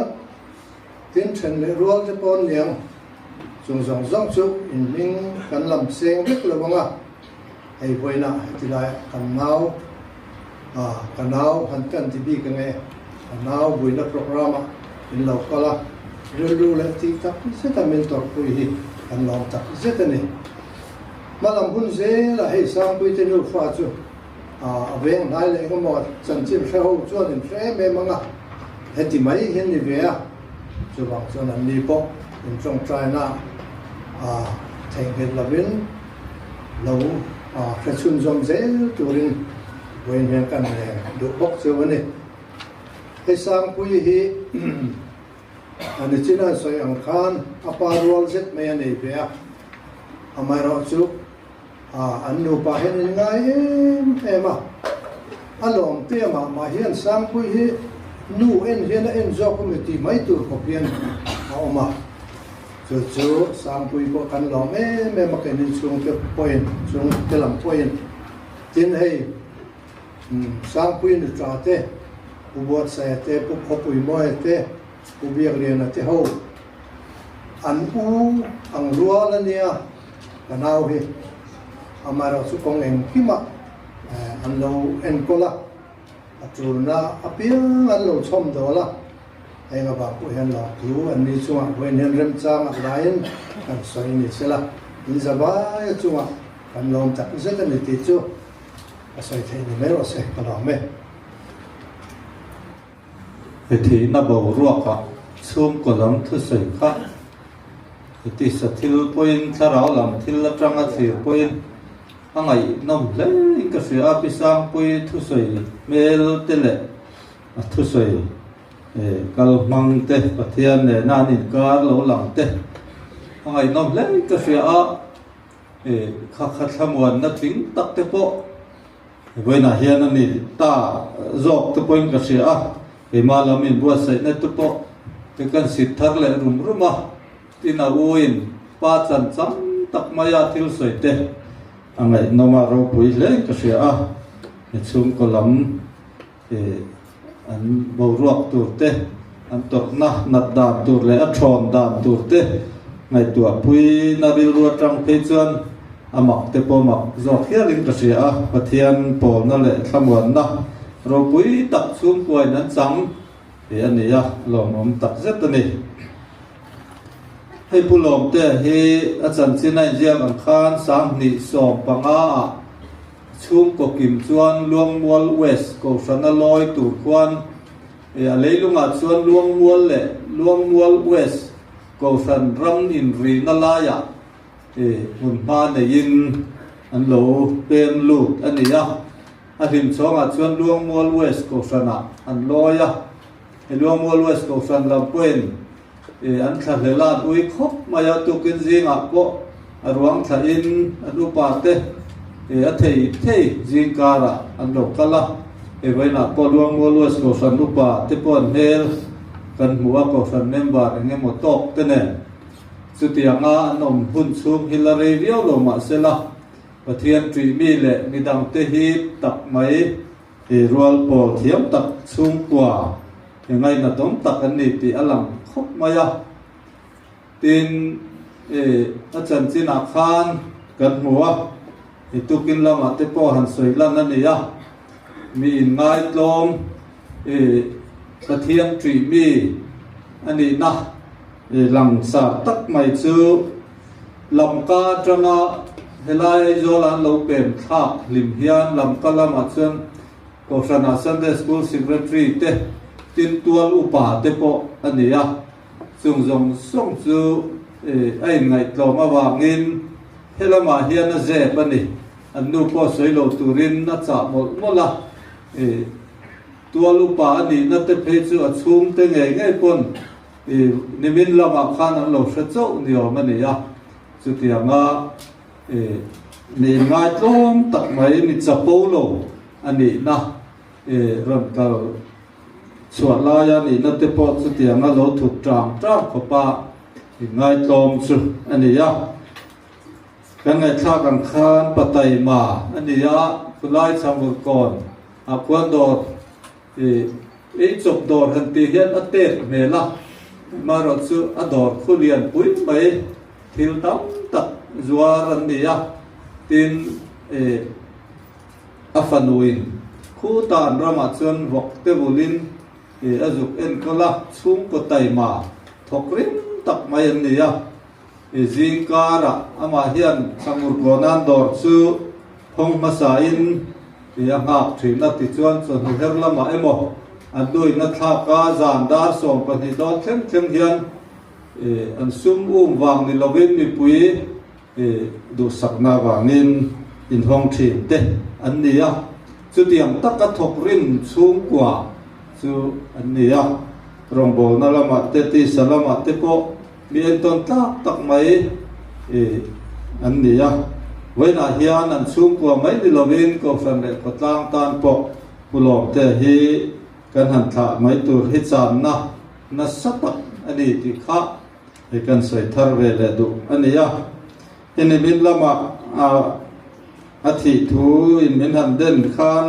S7: Tin then leh rual te pawh an liang chung zawng zawng chu inhming kan lam seng vek lo ang a, hei vawiinah heti laiah kan nau ka nau han kan ti bik ang e, ka nau vuina programme ah min lo kal a, rilru leh tih tak zeta min tawrhpui hi kan lawm tak zet a ni. Hmalam hun zelah hei Sangpui te nufa chu A veng hnai leh engemaw chanchin hre ho chuan in hre em em ang a, heti mai hian ni ve a, chuvang chuan an ni pawh in tawngtaina a theihnghilh lovin lo hre chhunzawm zel turin vawiin hian kan reng duh bawk cheu a ni. Hei Sangpuii hi a nichin an sawi ang khan a pa rual zet mai a nei ve a, amaherawhchu An nupa hian in ngai em em a, a lawm te mah mah hian Sangpui hi Nu en hian a en zawk a mi tih mai tur khawp hian a awm a. Chu chu Sangpui pawh kan lawm em em a, keini chhungte pawhin, chhungte lam pawhin. Tin hei Sangpui nuṭa te, Pu Buatsaia te, Pu Khawpuimawia te, Pu Biakliana te ho an u ang rual a nia ka nau hi. Amaherawhchu kawng engkimah an lo enkawl a. A tulna apiang an lo chhawm dawl a, heng avang pawh hian lawmthu an ni chungah vawiin hian remchang ah laiin kan sawi ni sela, in zavaia chungah kan lawm tak zet a ni tih chu ka sawi theih ni mai rawh se, ka lawm e.
S5: He thihna boruakah chhungkaw lam thusawi kha he tisa thil pawhin thlarau lam thil atanga thlir pawhin A ngaihnawm hle in ka hria a, Pi Sangpui thusawi hmel te leh a thusawi kal hmang te, Pathian nena an inkar lo lang te a ngaihnawm hle in ka hria a, kha kha thlamuanna tling tak te pawh vawiinah hian a ni ta zawk te pawhin ka hria a, keimah lam inbuatsaihna te pawh te kan sit thar leh rum rum a. Tin a uin pa chan chang tak maia thil sawi te a ngaihnawm a ropui hle ka hria a, he chhungkaw lam an boruak tur te, an tawrhna nat dan tur leh a thawn dan tur te ngaihtuah pui na rilru atang phei chuan a mak te pawh mak zawk hialin ka hria a, Pathian pawlna leh thlamuanna ropui tak chhungkuain an chang tih a ni a, lawmawm tak zet a ni. Hei Pu Lawmte hi a chanchin a inziak ang khan 2015 ah chhungkaw kim chuan Luangmual West Kohhrana lawi tur khuan a leilungah chuan Luangmual leh Luangmual West Kohhran ram inrihna laiah hmunhma neiin an lo pem lut a ni a. A hlimchhawngah chuan Luangmual West Kohhranah an lawi a. He Luangmual West Kohhran lam pawhin an thla hlel a, an ui khawp mai a, tukin zingah pawh a ruang thlahin an upa te a thei thei zing karah an lo kal a. He vawiinah pawh Luangmual West Kohhran upa te pawh an hmel kan hmu a, Kohhran member eng emaw tawk te nen chutianga an awm hun chhung hi la rei viau lo mahsela, Pathian ṭih mi leh midangte hip tak mai i rual pawl thiam tak chhungkua i ngainatawm tak an ni tih a lang khawp mai a. Tin, i a chanchinah khan kan hmu a, i tukin lamah te pawh han sawi lan a ni a, mi inngaitlawm i Pathian ṭih mi a nihna i langsar tak mai chu Lamka atanga helai Aizawl an lo pem thlak hlim hian Lamka lamah chuan Kohhranah Sunday School Secretary te, Tintual upa te pawh a ni a. Chung zawng zawng chu a inngaihtlawm avangin helamah hian a zep a ni. An nu pawh sawi lo turin a chah mawlh mawlh a. Tual upa a nihna te phei chu a chhungte ngei ngei pawn I nimin lamah khan an lo hre chauh ni awm a ni a, chutianga i mi inngaitlawm tak mai mi chapo lo a nihna i rawn kal chhuah laia nihna te pawh chutianga lo thut tang tang khawpa inngaitlawm chu a ni a. Kan ngaihthlak ang khan Pataima a ni a, khulai Changurkawn ah khuan dawr I ei chawp dawr han tih hian a tet hmel a, amaherawhchu a dawr khu lian pui mai thil tam tak zuar an ni a, tin i a fanuin khu tan ramah chuan vawk te vulin i a zuk enkawl a, chhungkaw taima thawk rim tak mai an ni a, i zing karah amah hian Chhangur Kawnan dawr chu phawng hmasain I a nghak thin a tichuan chawhnu her lamah emaw an nuihna thlak a zan dar 12 dawn thleng thleng hian an sum um vang ni lovin mipui duhsakna vangin inhawng thin te an ni a, chutiang taka thawk rin chhungkua chu an ni a, rawngbawlna lamah te tisa lamah te pawh Mi entawn tlak tak mai an ni a, vawiinah hian an chhungkua mai ni lovin Kohhran leh khawtlang tan pawh Pu Lawmte hi kan han thlah mai tur hi channa nasa tak a ni tih kha hei kan sawi thar ve leh duh a ni a. Hemi min lamah a thih thu in min han den khan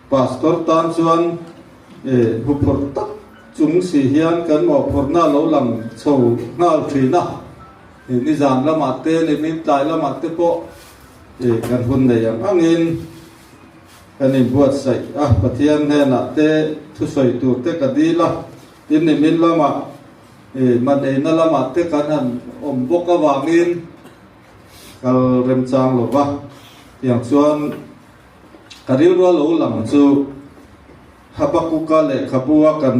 S5: Pastor tan chuan huphurh tak chung si hian kan mawhphurhna a lo lang chho nghal thin a. Nizan lamah te leh min tlai lamah te pawh kan hun nei ang angin kan inbuatsaih a, Pathian hnenah te thusawi tur te ka dil a, tin nimin lamah maneina lamah te kan han awm bawk avangin kal remchang lo va, tiang chuan ka rilru a lo lang chu Habakuka lehkhabu a kan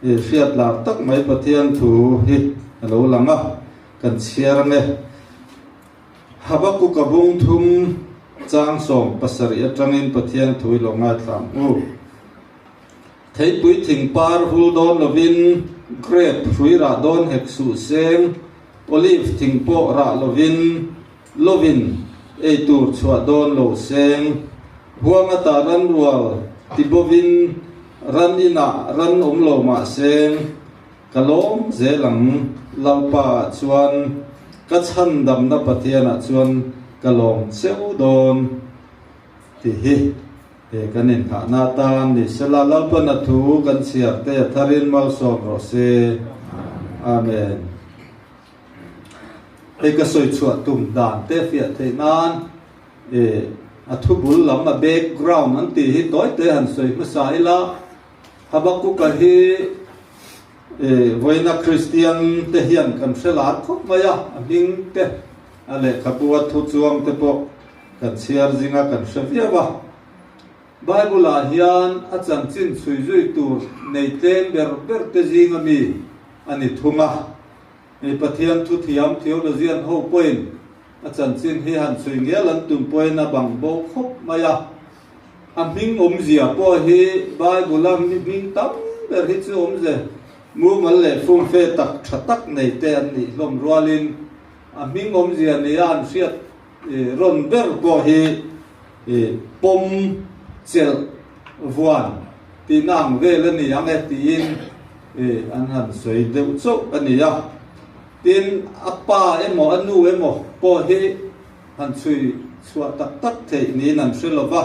S5: hriat lar tak mai Pathian thu hi a lo lang a, kan chhiar ange. Habakuka bung thum chang 70 atangin Pathian thu i lo ngaithla ang u. Theipui thing par hul dawn lovin, grape hrui rah dawn hek suh seng, olive thing pawh rah lovin, lovin ei tur chhuah dawn lo seng, huang ata ran rual ti bovin ran inah ran awm lo mah seng, Ka lawm zel ang, Lalpa ah chuan ka chhandamna Pathian ah chuan ka lawm cheu dawn tih hi he kan inghahna atan ni sela Lalpa na thu kan chhiar te a tharin malsawm rawh se. Amen. Hei ka sawi chhuah tum dan te fiah theih nan e a thu bul lam a background an tih hi tawi te han sawi hmasa ila. Habakuka hi vawiina Kristian te hian kan hre lar khawp mai a, a hming te, a lehkhabu a thu chuang te pawh kan chhiar zinga kan hre viau a. Bible ah hian a chanchin chhui zui tur nei tlem ber ber te zinga mi a ni thung a. Hei Pathian thu thiam theologian ho pawhin a chanchin hi han chhui ngial an tum pawhin a bang bo khawp mai a. A hming awmzia pawh hi Bible-a hming tam ber hi chu awmze mumal leh fumfe tak tha tak nei te an nih hlawm rualin a hming awmzia nia an hriat rawn ber pawh hi pawm chelh vuan tihna ang vel a ni ang e tiin an han sawi deuh chauh a ni a. Tin, a pa emaw a nu emaw pawh hi Han chhui chhuah tak tak theih niin an hre lo va,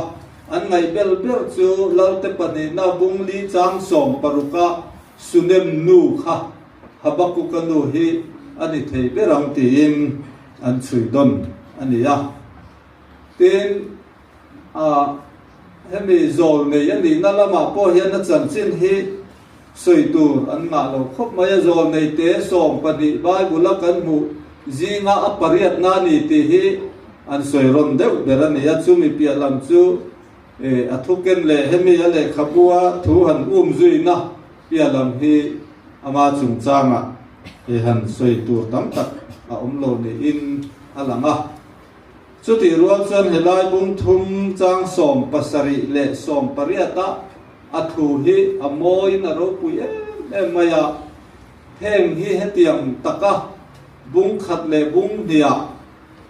S5: an ngaihbel ber chu Lalte pahnihna bung li chang 16 a Sunem nu kha Habakuka nu hi a ni thei ber ang tiin an chhui dawn a ni a. Tin, a hemi zawl nei a nihna lamah pawh hian a chanchin hi Sawi tur an ngah lo khawp mai a, zawlnei te 12 Bible a kan hmuh zinga a pariatna a ni tih hi an sawi rawn deuh ber a ni a, chumi piah lam chu a thuken leh hemi a lehkhabua thu han um zuina piah lam hi ama chungchangah han sawi tur tam tak a awm lo niin a lang a. Chutih rual chuan helai bung thum chang 70 leh 80 ah A thu hi a mawiin a ropui em em mai a, heng hi hetiang taka bung khat leh bung hniah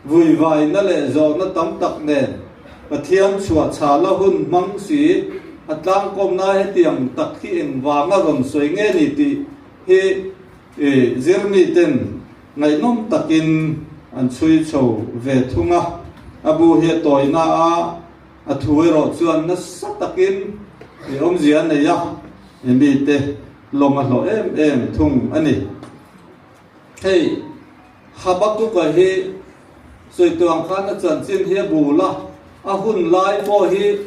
S5: vuivaina leh zawhna tam tak nen Pathian chhuah chhala hun hmang si a tlangkawmna hetiang tak hi engvanga rawn sawi nge ni tih hi zirmi ten ngaihnawm takin an chhui chho ve thung a, a bu hi a tawina a. A thu erawh chuan nasa takin i awmzia a nei a, i mite lawm a hlawh em em thung a ni. Hei Habakuka hi sawi tuang khan a chanchin hi a bul a, a hun lai pawh hi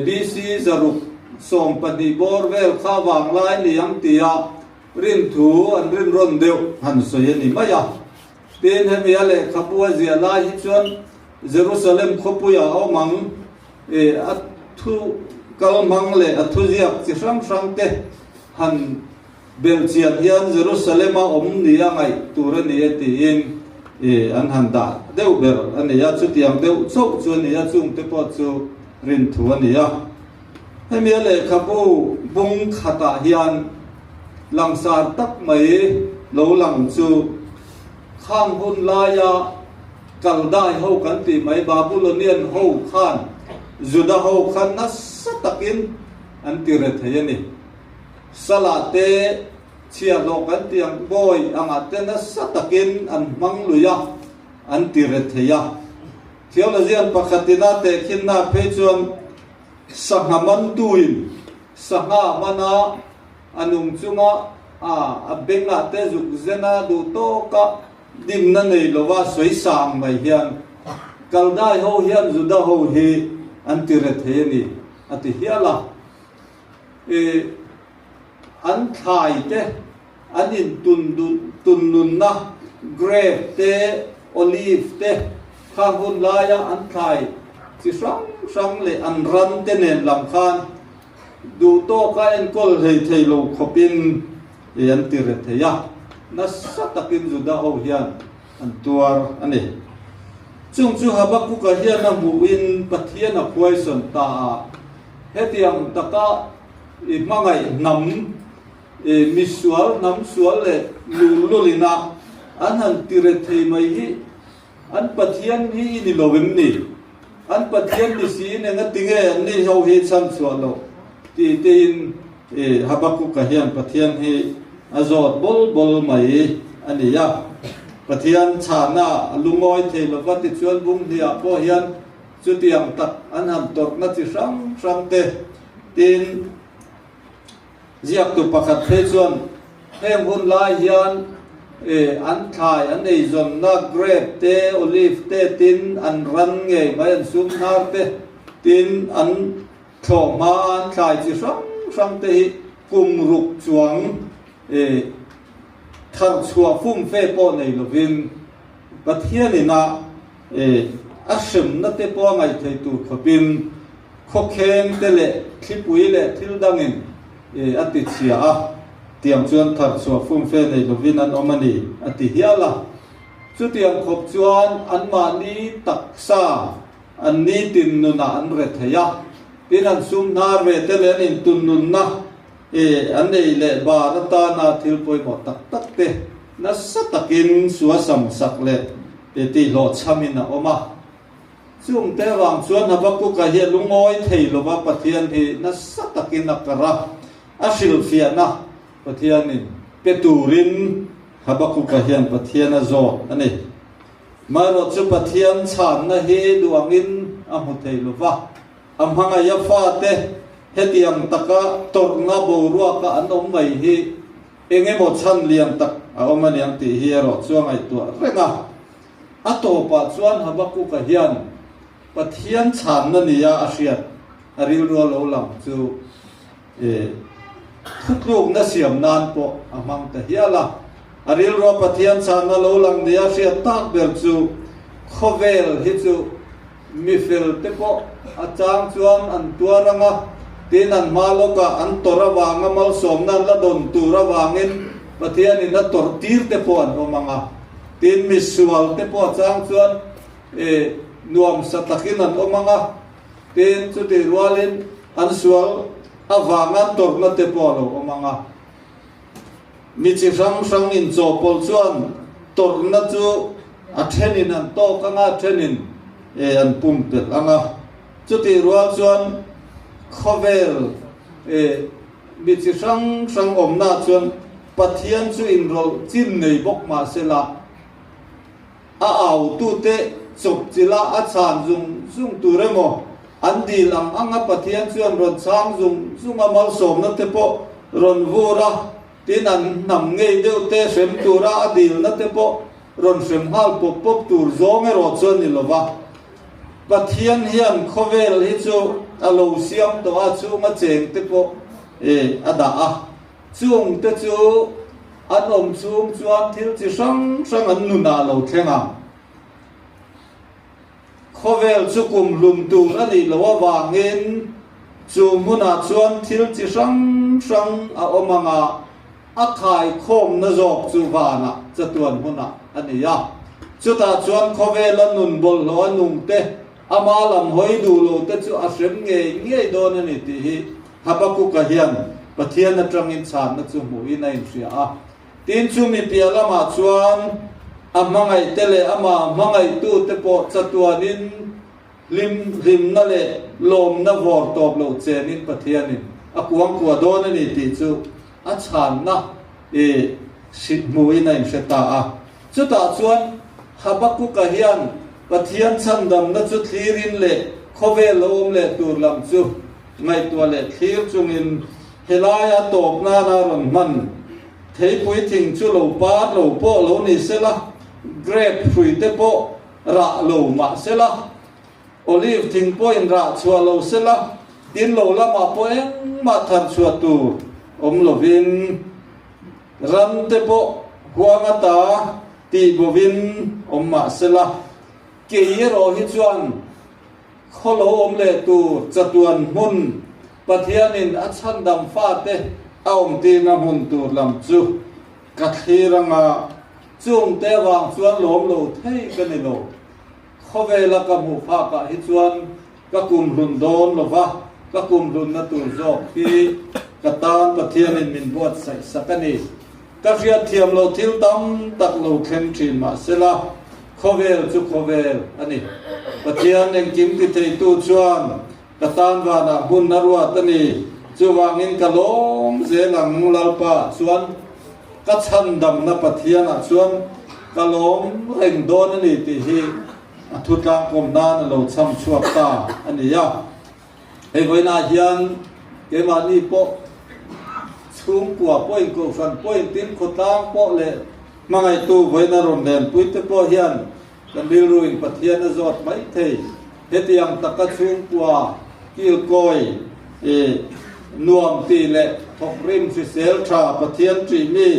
S5: BC 612 bawr vel kha vanglai ni ang tia rinthu an rinrawn deuh han sawi a ni mai a. Tin, hemi a lehkhabu a ziah lai hi chuan Jerusalem khawpuia a awm ang, i a thu kal hmang leh a thuziak chi hrang hrang te han belh chian hian Jerusalem a awm ni a ngaih tur a ni e tiin i an han dah deuh ber a ni a, chutiang deuh chauh chu a ni a, chungte pawh chu rinthu a ni a. Hemi a lehkhabu bung khatah hian langsar tak mai lo lang chu khang hun laia Kaldai ho kan tih mai Babylonian ho khan Juda ho khan nasa takin an ti re thei a ni. Sala te chhiahhlawh kan tih ang bawi angah te nasa takin an hmang lui a, an ti re thei a. Theologian pakhatin a tehkhinna phei chuan sangha mantuin sangha mana a nung chunga a bengah te zuk zena duh tawka dimna nei lova sawi sang mai hian Kaldai ho hian Juda ho hi an ti re thei a ni a ti hial a. I an thlai te an in tunnunna grape te olive te kha hun laia an thlai chi hrang hrang leh an ran te nen lam khan duh tawka enkawl hlei thei lo khawpin i an ti re thei a, nasa takin Juda ho hian an tuar a ni. Chung chu Habakuka hian a hmuhin Pathian a phuaisawn ta a, hetiang taka i hmangaih hnam, i misual hnam sual leh lululina an han ti re thei mai hi An Pathian hi i ni lo em ni? An Pathian ni siin enga tinge an ni ho hi chhan chhuah loh? Tih tein Habakuka hian Pathian hi a zawt bawl bawl mai a ni a. Pathian chhana a lungawi thei lova tichuan Bunghliah pawh hian chutiang tak an han tawrhna chi hrang hrang te tin Ziaktu pakhat phei chuan heng hun lai hian an thlai an eizawnna grape te, olive te tin an ran ngei mai, an sum hnar te tin an thlawh hma an thlai chi hrang hrang te hi kum ruk chuang thar chhuah fum fe pawh nei lovin Pathian ina a hremna te pawh a ngaih theih tur khawpin Khawkheng te leh thlipui leh thil dangin a ti chhia a, tiang chuan thar chhuah fumfe nei lovin an awm a ni, a ti hial a. Chutiang khawp chuan anmahni taksa an nitin nunah an re thei a, tin an sum hnar ve te leh an intunnunna an ei leh bar atana thil pawimawh tak tak te nasa takin suasam sak leh tihhlawhchhamin a awm a. Chungte avang chuan Habakuka hi a lungawi thei lova Pathian hi nasa takin a kar a, a hrilhfiahna Pathianin pe turin Habakuka hian Pathian a zawt a ni. Marawh chu Pathian chhanna hi duh angin a hmu thei lova, a hmangaih a fate hetiang taka tawrhna boruaka an awm mai hi eng emaw chhan lian tak a awm aniang tih hi erawh chu a ngaihtuah reng a. A tawpah chuan Habakuka hian Pathian chhanna nia a hriat a rilru a lo lang chu thutlukna siam nan pawh a hmang ta hial a. A rilrua Pathian chhanna lo lang nia a hriat tak ber chu khawvel hi chu mi fel te pawh a chang chuan an tuar ang a, tin an hma lawkah an tawrh avanga malsawmna an la dawn tur avangin Pathianin a tawrh tir te pawh an awm ang a. Tin, misual te pawh a chang chuan e nuamsa takin an awm ang a, tin, chutih rualin an sual avanga tawrhna te pawh a lo awm ang a. Mi chi hrang hrang inchawhpawlh chuan tawrhna chu a thenin an tawk ang a, a thenin e an pumpelh ang a. Chutih rual chuan khawvel e Mi chi hrang hrang awmna chuan Pathian chu inrawlh chin nei bawk mah sela, a autute chawp chila a chhan zung zung tur emaw, an dil ang anga Pathian chuan rawn chhang zung zung a malsawmna te pawh rawn vur a, tin an hnam ngei deuh te hrem tura a dilna te pawh rawn hrem nghal pawp pawp tur zawng erawh chuan ni lova. Pathian hian khawvel hi chu a lo siam tawh a, chhunga cheng te pawh a dah a. Chung te chu an awm chhung chuan thil chi hrang hrang an nunah lo thleng ang. Khawvel chu kum hlum tur a nih loh avangin chu hmunah chuan thil chi hrang hrang a awm ang a, A khaikhawmna zawk chu vanah chatuan hunah a ni a. Chutah chuan khawvela nun bawlhhlawh a nung te, ama lam hawi duh lo te chu a hrem ngei ngei dawn a ni tih hi Habakuka hian Pathian atangin chhanna chu hmuhin a inhria a. Tin, chumi piah lamah chuan a hmangaihte leh amah hmangaihtute pawh chatuanin hlim hlimna leh lawmna vawr tawp lo chenin Pathianin. a kuangkuah dawn a ni tih chu a chhanna i hmuhin a inhre ta a. Chutah chuan Habakuka hian Pathian chhandamna chu thlirin leh khawvel lo awm leh tur lam chu ngaihtuah leh thlir chungin helaia tawp nana rawn hman theipui thing chu lo par lo pawh lo ni sela, grape hruite pawh rah lo mah sela, Olive thing pawhin rah chhuah lo sela, tin lo lamah pawh engmah thar chhuah tur awm lovin ram te pawh huang ata tih bovin awm mah sela, kei erawh hi chuan khaw lo awm leh tur chatuan hmun Pathianin a chhandam fate a awmtirna hmun tur lam chu ka thlir anga chungte avang chuan lawm lo thei ka ni lo. Khawvela ka hmuh phakah hi chuan ka kum hlun dawn lo va, ka kum hlunna tur zawk hi ka tan Pathianin min buatsaih sak a ni. Ka hriatthiam loh thil tam tak lo thleng thin mah sela, khawvel chu khawvel a ni. Pathian engkim ti theitu chuan ka tan vanah hmun a ruat a ni. Chuvangin ka lawm zel ang Lalpa chuan ka chhandamna Pathianah chuan ka lawm reng dawn a ni tih hi a thutlangkawm nan a lo chham chhuak ta a ni a. Hei vawiinah hian keimahni pawh chhungkua pawhin kohhran pawhin tin khawtlang pawh leh hmangaihtu vawiina rawn lenpui te pawh hian Kan rilruin Pathian a zawt mai thei. Hetiang taka chhungkua kilkawi i nuam tih leh thawkrim hrisel tha Pathian ṭih mi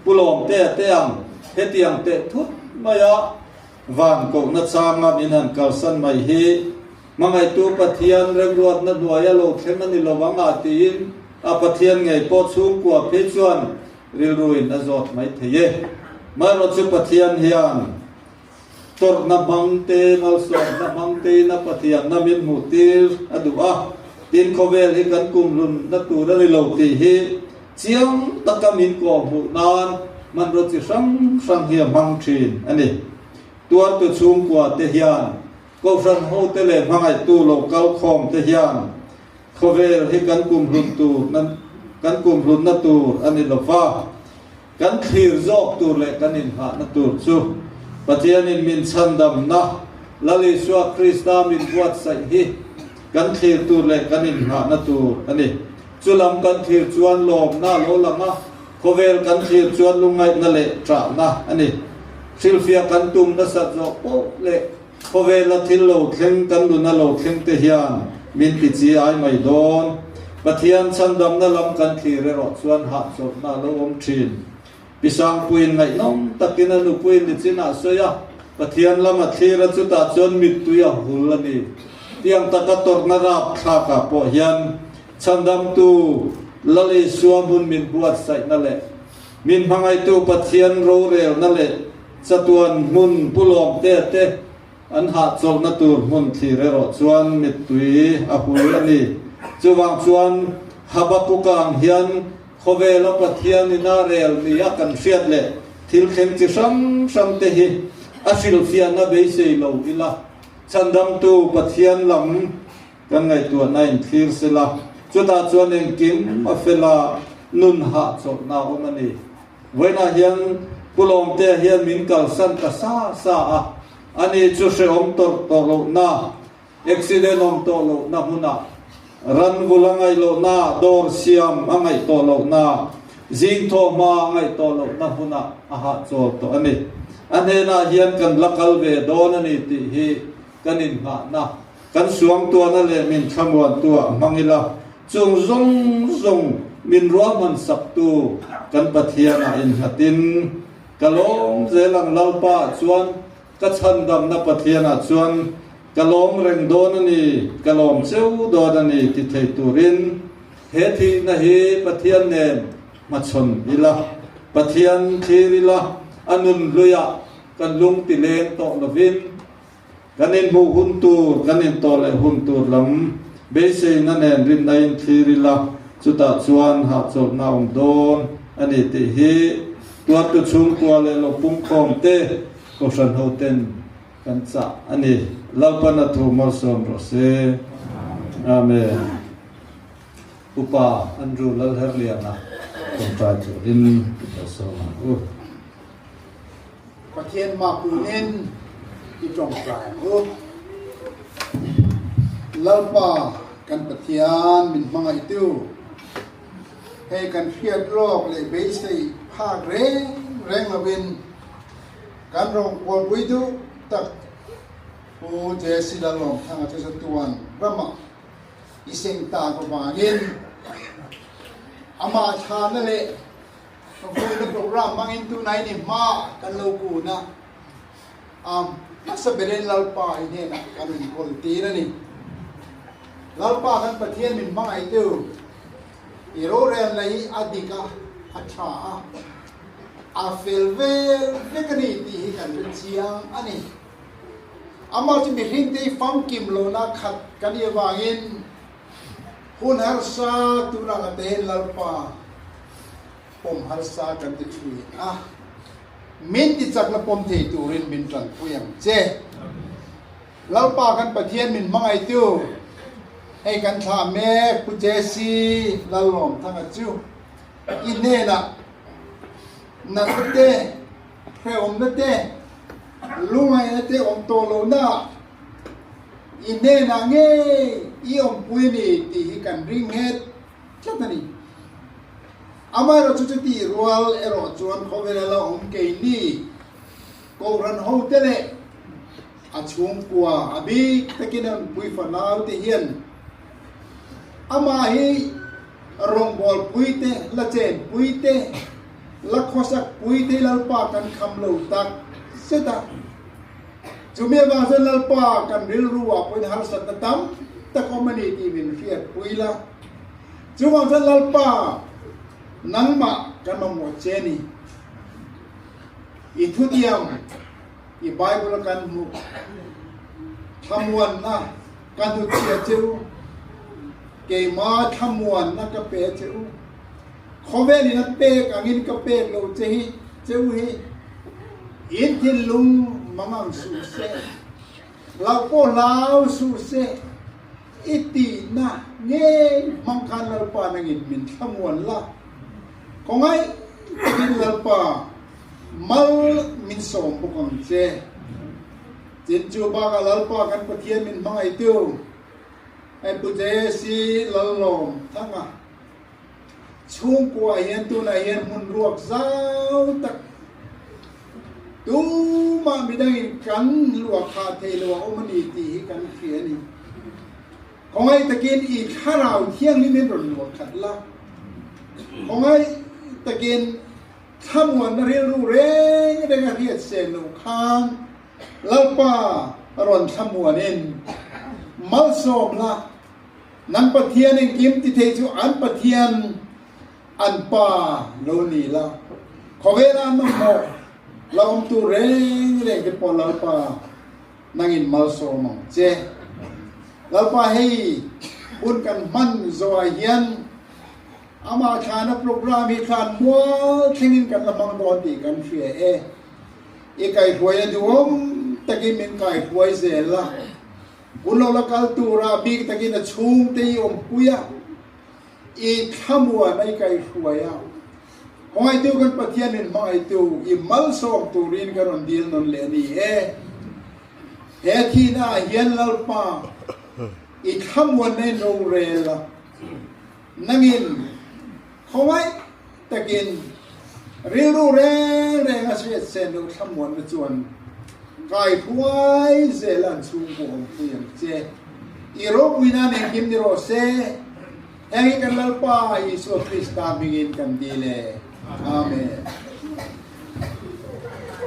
S5: Pu Lawmtea te ang hetiang teh thut maia van kohna changa min han kalsan mai hi hmangaihtu Pathian remruatna hnuaia lo thleng a ni lo ang a tiin a Pathian ngei pawh chhungkua phei chuan Rilruin a zawt mai thei e. Marawh chu Pathian hian tawrhna hmang te, malsawmna hmang tein a Pathianna min hmuh tir a duh a, tin khawvel hi kan kumhlunna tur a ni lo tih hi chiang taka min kawhhmuh nan hmanraw chi hrang hrang hi a hmang thin a ni. Tuartu chhungkua te hian Kohhran hote leh hmangaihtu lo kal khawm te hian Khawvel hi kan kumhlun tur kan kumhlunna tur a ni lo va, kan thlir zawk tur leh kan inhahna tur chu Pathianin min chhandamna Lal Isua Krista min buatsaih hi kan thlir tur leh kan inhahna tur a ni. Chu lam kan thlir chuan lawmna a lo lang a, khawvel kan thlir chuan lungngaihna leh ṭahna a ni. Hrilhfiah kan tum nasat zawh poh leh Khawvela thil lo thleng kan nuna lo thleng te hian min ti chi ai mai dawn. Pathian chhandamna lam kan thlir erawh chuan hahchawlhna a lo awm thin. Pi Sangpuiin ngaihnawm takin a nupuiin nichin ah sawi a, Pathian lam a thlir a chutah chuan mittui a hul a ni. Tiang taka tawrhna rap thlak ah pawh hian chhandamtu Lal Isua hmun min buatsaihna leh min hmangaihtu Pathian rorelna leh Chatuan hmun Pu Lawmtea te an hahchawlhna tur hmun thlir erawh chuan mittui a hul a ni. Chuvang chuan Habakuka ang hian khawvela Pathian ina rel ni a kan hriat leh thil thleng chi hrang hrang te hi a hrilhfiahna beisei lo ila chhandamtu Pathian lam kan ngaihtuahna in thlir sela chutah chuan engkim a fela nun hahchawlhna a awm a ni. Vawiinah hian Pu Lawmtea hian min kalsan ta sa sa a, ani chu hrehawm tawrh tawh lohna, accident awm tawh lohna hmunah, ran vul a ngaih lohna, dawr siam a ngaih tawh lohna, zing thawh hma a ngaih tawh lohna hmunah a hahchawl tawh a ni. A hnenah hian kan la kal ve dawn a ni tih hi kan inngahna, kan suangtuahna leh min thlamuantuah hmang ila, chung zawng zawng min ruahman saktu kan Pathianah innghatin ka lawm zel ang Lalpaah chuan ka chhandamna Pathianah chuan ka lawm reng dawn a ni, ka lawm cheu dawn a ni ti thei turin he thihna hi Pathian nen hmachhawn ila, Pathian thlir ila, a nun hluiah kan lung ti leng tawh lovin, Kan inhmuh hun tur, kan intawh leh hun tur lam beiseina nen rinna in thlir ila, chutah chuan hahchawlhna a awm dawn a ni tih hi tuartu chhungkua leh lo pungkhawm te Kohhran hoten kan chah a ni. Lalpan a thu malsawm rawh se. Amen. Upa Andrew Lalherliana tawngtai turin i kalsawm ang u.
S8: Pathian makunin i tawngtai ang u. Lalpa kan Pathian min hmangaihtu, hei kan hriat lawk leh beisei phak reng reng lovin kan rawngbawlpui duh tak Pu Jesse Lalawmthanga chu chatuan ramah i seng tak avangin amah thlahna leh vawiina program hmangin tunah in i hma kan lo kun a, a hmasa berin Lalpa i hnenah kan rawn kawl tir a ni. Lalpa kan Pathian min hmangaihtu i rorelna hi a dik a, a tha a, a fel vel vek a ni tih hi kan hre chiang a ni. Amah chu mihringte hi famkim lohna khat kan nih avangin hun harsa tunah ka tehin Lalpa pawm harsa kan ti thin a, min ti chakna pawm thei turin min tanpui ang che. Lalpa kan Pathian min hmangaihtu hei kan thlah mek Pu Jesse Lalawmthanga chu i hnenah natna te, Hrehawmna te, lungaihna te awm tawh lohna i hnenah ngei i awmpui a ni tih hi kan ring nghet tlat a ni. Amaherawhchu chutih rual erawh chuan khawvela la awm keini Kohhran hote leh a chhungkua a bik takin a awmpui fanau te hian amah hi Rawngbawlpui te, la chenpui te, la khawsakpui te Lalpa kan kham lo tak zet a. Chumi avang chuan Lalpa kan rilru ah pawhin harsatna tam tak awm a ni tih min hriatpui la. Chuvang chuan Lalpa nangmah kan mamawh che ni. I thutiam, i Bible a kan hmuh thlamuanna ka hnutchhia che u. Keima thlamuanna ka pe che u. Khawvel in a pek angin ka pek lo che hi che u hi in thinlung mangang suh se, hlauh pawh hlau suh se, i tihna ngei hmang khan Lalpa nangin min thlamuan la, khawngaih takin Lalpa mal min sawm bawk ang che. Tin chu bakah Lalpa kan Pathian min hmangaihtu. Hei Pu JC Lallawm Thanga chhungkua hian tunah hian hmun ruak zau tak tumah midangin kan luah khah thei lo a awm a ni tih hi kan hria a ni. Khawngaih takin i thlarau thianghlim in rawn luah khat la. Khawngaih takin thlamuanna rilru reng reng a hriat sen loh khan Lalpa rawn thlamuanin malsawm la, nang Pathian engkim ti thei chu an Pathian an Pa lo ni la, khawvela an mamawh la awmtu reng reng te pawh Lalpa nangin malsawm ang che. Lalpa hei hun kan hman zawhah hian amah thlana program hi thlan mual thlengin kan la hmang dawn tih kan hria e. I kaihruai a duhawm takin min kaihruai zel a, hun lo la kal tura a bik takin a chhungte i awmpui a, i thlamuan a i kaihruai a. Khawngaihtu kan Pathian min hmangaihtu i malsawm turin ka rawn dil nawn leh a ni e. He thihna ah hian Lalpa i thlamuanna in rorel a, nangin khawngaih Takin, rilru reng reng a hriat sen loh thlamuanna chuan kai huai zel an chhungkaw awmpui ang che. I ropui nan engkim ni rawh se, heng hi kan Lalpa Isua Krista hmingin kan dil e. Amen.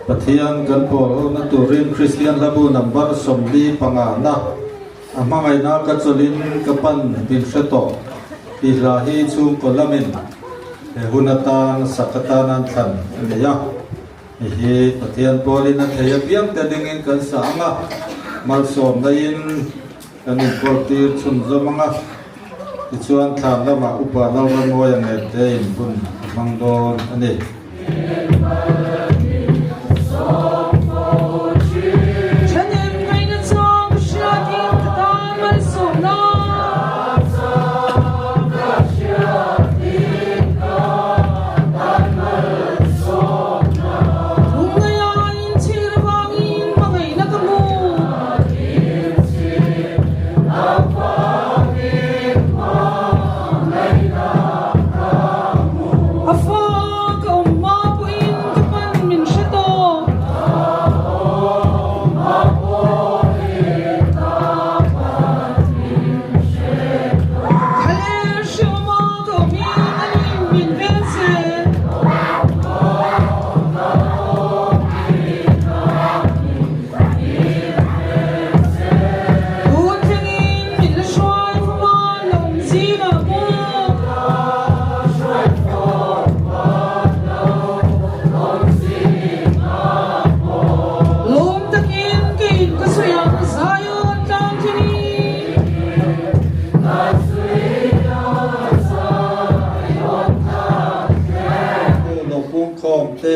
S5: Pathian kan pawl hona turin Kristian hlabu number 45 na a hmangaihna ka chawlhin ka pan min hre tawh tih hla hi chhungkaw lamin he hun atan sak atan an thlan a nei a. Hei hi Pathian pawlin a thei apiang te dingin kan sa ang a, malsawmna in kan inkawltir chhunzawm ang a. Tichuan thlan lamah Upa Lalramawia Ngente in hun a hmang dawn a ni.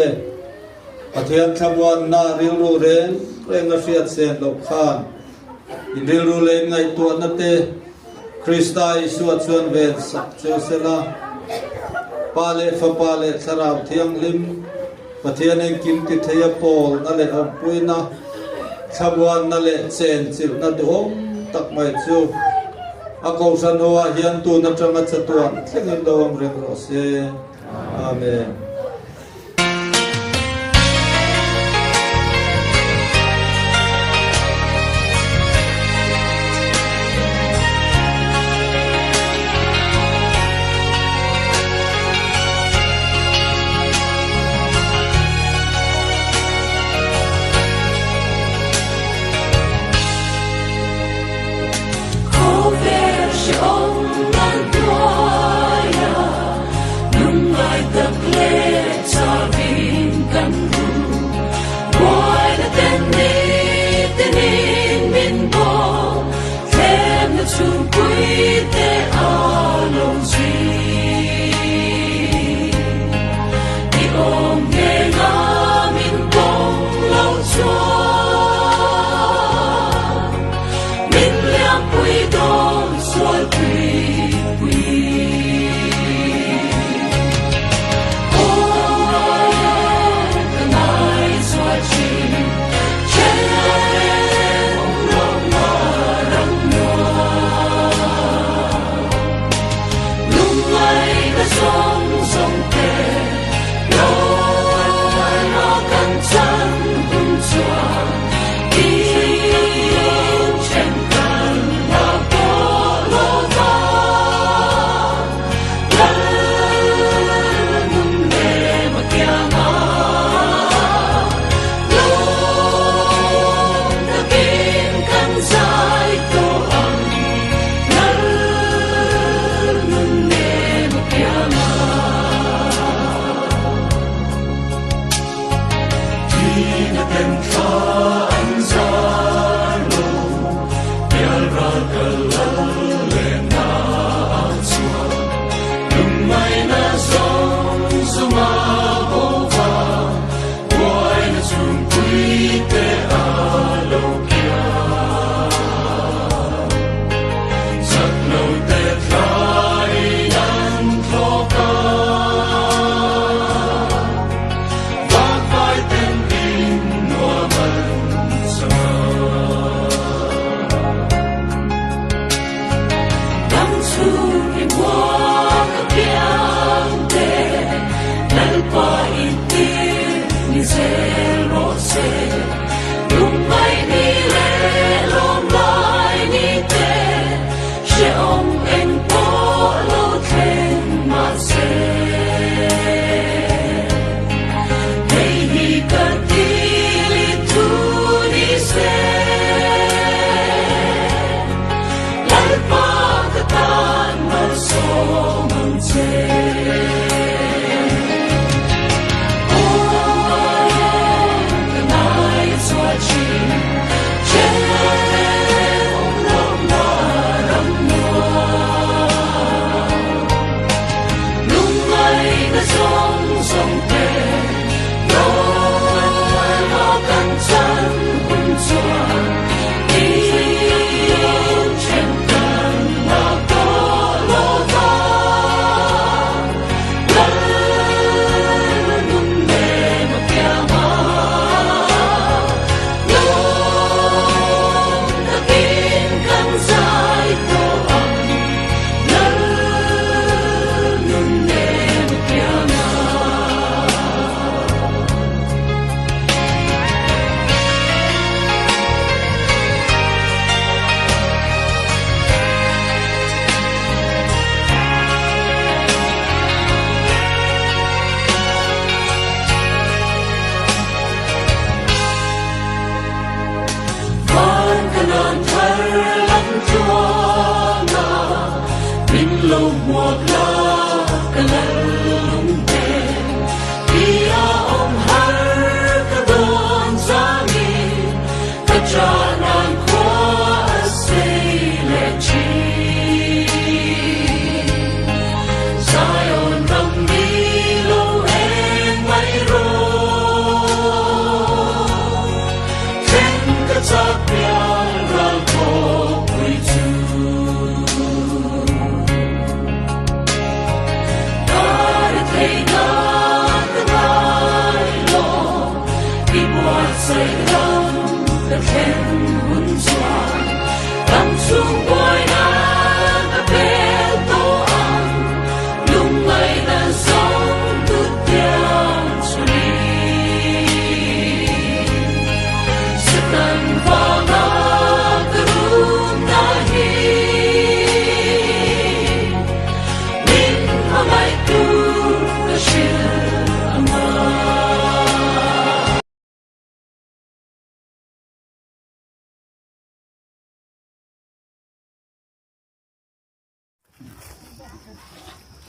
S5: se. Pathian thlamuanna rilru reng reng a hriat sen loh khan in rilru leh in ngaihtuahna te Krista Isua chuan ven sak cheu sela. Pa leh Fapa leh Thlarau Thianghlim Pathian engkim ti thei a pawlna leh awmpuina, thlamuanna leh chenchilhna duhawm tak mai chu a Kohhran ho ah hian tun atanga chatuan thlengin lo awm reng rawh se. Amen.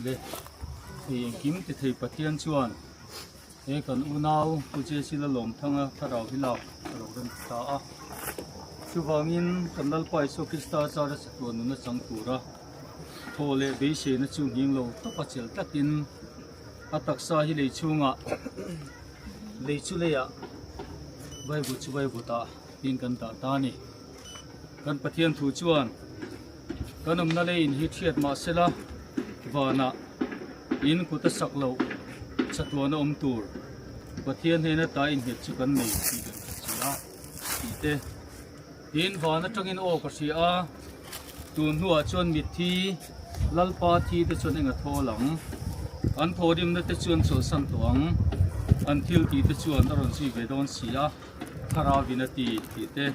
S9: Le hei engkim ti thei Pathian chuan he kan unau Pu Jesse Lalawmthanga thlarau hi lak a lo rem ta a. Chuvangin kan Lalpa Isua Krista zara chatuan nuna chang tura thaw leh beiseina chu nghing lo tawpa chelh tlatin a taksa hi lei chhungah lei chu leiah vaivut chu vaivutah tin kan dah ta a ni. Kan Pathian thu chuan kan awmna leiin hi thiat mah sela vanah in kut a sak loh chatuan a awm tur Pathian hnena ta innghet chu kan nei tih kan hre si a tih te. Tin van atangin aw ka hria a, tun hnuah chuan mitthi Lalpa thi te chuan eng a thawl ang? An thawhrimna te chuan chawlhsan tawh ang, an thil tih te chuan a rawn zui ve dawn si a. Thlarauin a ti tih te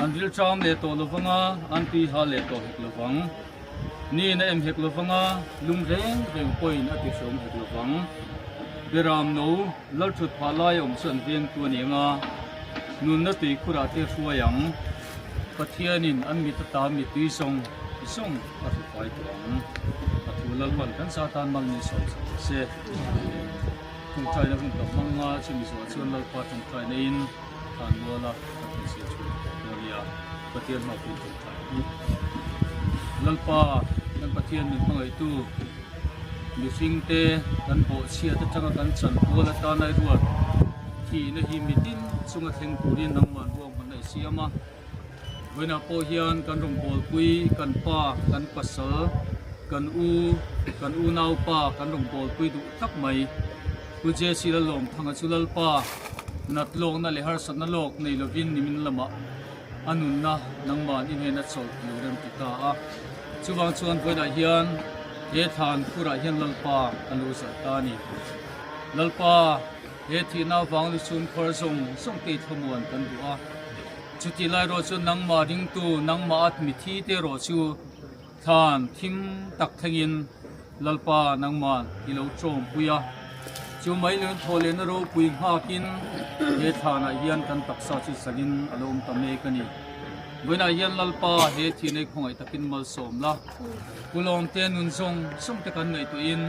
S9: an rilṭam leh tawh lovang a, an tui ha leh tawh hek lovang. Niin a em hek lovang a, lung reng reng pawhin a ti hreawm hek lovang. Beram no lalṭhut phah lai a awm chu an vengtu a ni ang a, nunna tui khurah te hruai ang. Pathianin an mit ata mittui zawng zawng a hru fai tawh ang. A thu Lalpan kan sa tan mal min sawi chho se. Tawngtaina hun ka hmang a, chumi zawh chuan Lalpa tawngtaina in thlan mual a ka thun siam chhun tawh dawn nia, Pathian hmapui tawngtai ang. Lalpa, kan Pathian min hmangaihtu, mihring te kan bawhchhiat atanga kan chan kual atana i ruat thihna hi mitin chunga thleng turin nangmah ruahmanna i siam a. Vawiinah pawh hian kan rawngbawlpui, kan pa, kan pasal, kan u, kan unaupa kan rawngbawlpui duh tak mai. Pu Jesse Lalawmthanga chu Lalpa nat lawkna leh harsatna lawk nei lovin nimin lamah a nunna nangmah i hnena chawlh i lo rem ti ta a. Chuvang chuan vawiinah hian he thlan khurah hian Lalpa kan lo zalh ta a ni. Lalpa he thihna avang luchhung khuar zawng zawng te i thlamuan kan duh a. Chuti lai erawh chuan nangmah ringtu, nangmah at mithi te erawh chu thlan thim tak thlengin Lalpa nangmah i lo tawmpui a. Chu mai leh thaw lehna ropui nghakin he thlanah hian kan taksa chu zalin a lo awm ta mek a ni. Vawiinah hian Lalpa he thihna i khawngaih takin malsawm la. Pulawmte nun zawng zawng te kan ngaihtuahin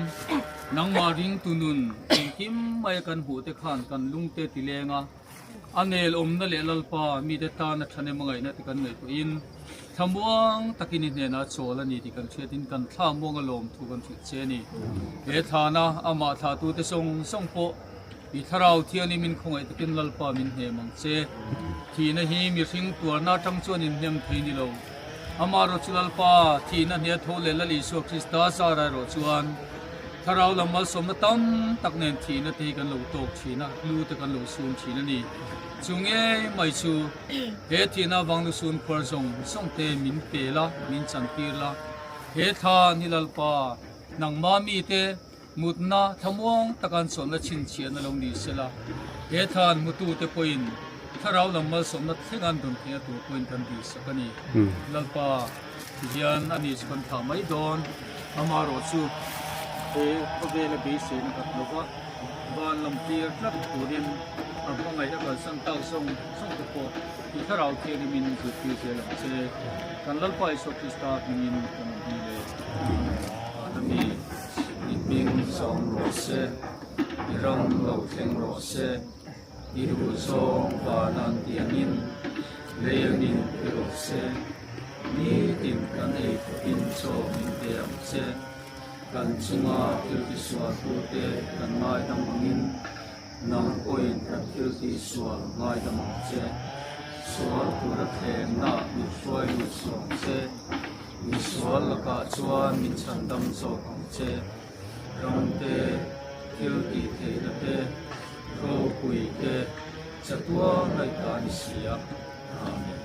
S9: nangmah ringtu nun engkim maia kan hmuh te khan kan lungte ti leng a. A nel awmna leh Lalpa mite tana thahnem a ngaihna te kan ngaihtuahin thlamuang takin i hnenah chawl a ni tih kan hriatin kan thla muang a lawm thu kan hrilh che a ni. He thlana amah thlahtute zawng zawng pawh i thlarau thiangin min khawngaih takin Lalpa min hnem ang che. Thihna hi mihring tuarna atang chuan inhnem thei ni lo. Amaherawhchu Lalpa thihna hne tho leh Lal Isua Krista zara erawh chuan Thlarau lam malsawmna tam tak nen thihna te hi kan lo tawk thin a, hlu te kan lo sun thin a ni. Chu ngei mai chu he thihna avang lu sun khuar zawng zawng te min pe la, min chantir la. He thla ni Lalpa, nangmah mite mutna thlamuang taka an chawlhna chhinchhiahna lo ni sela, he thla an hmutute pawhin thlarau lam malsawmna thleng an dawn theihna tur pawhin kan dihsak a ni. Lalpa. Tihian ani chu kan thlah mai dawn, amaherawhchu he khawvela beiseina nghat lova van lam tir tlat turin a hmangaih a kalsan tak zawng zawng te pawh i thlarau thianghlimin zirtir zel ang che. Kan Lalpa Isua Krista hmingin kan awm hi le. Amen. I hming zawng rawh se, i ram lo thleng rawh se. I duh zawng van an ti angin lei angin ti rawh se. Nitin kan ei khawpin chaw min pe ang che. Kan chunga thil tisual tute kan ngaidam angin nang pawhin kan thil tihsual ngaidam ang che. Sual tura thlemna min hruai lut suh ang che. Misual lakah chuan min chhandam zawk ang che. Ramte, thil tih theihna te, ropui te, chatua ngaihtuah a ni si a. Amen.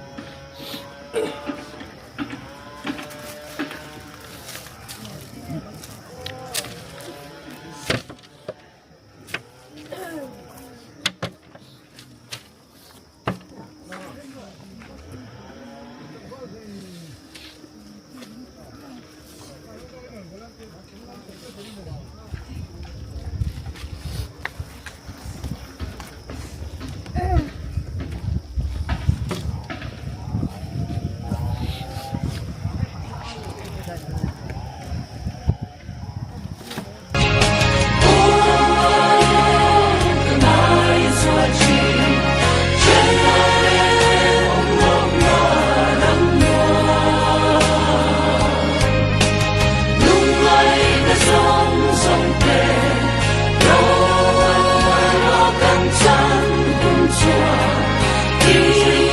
S1: chan hun chuan.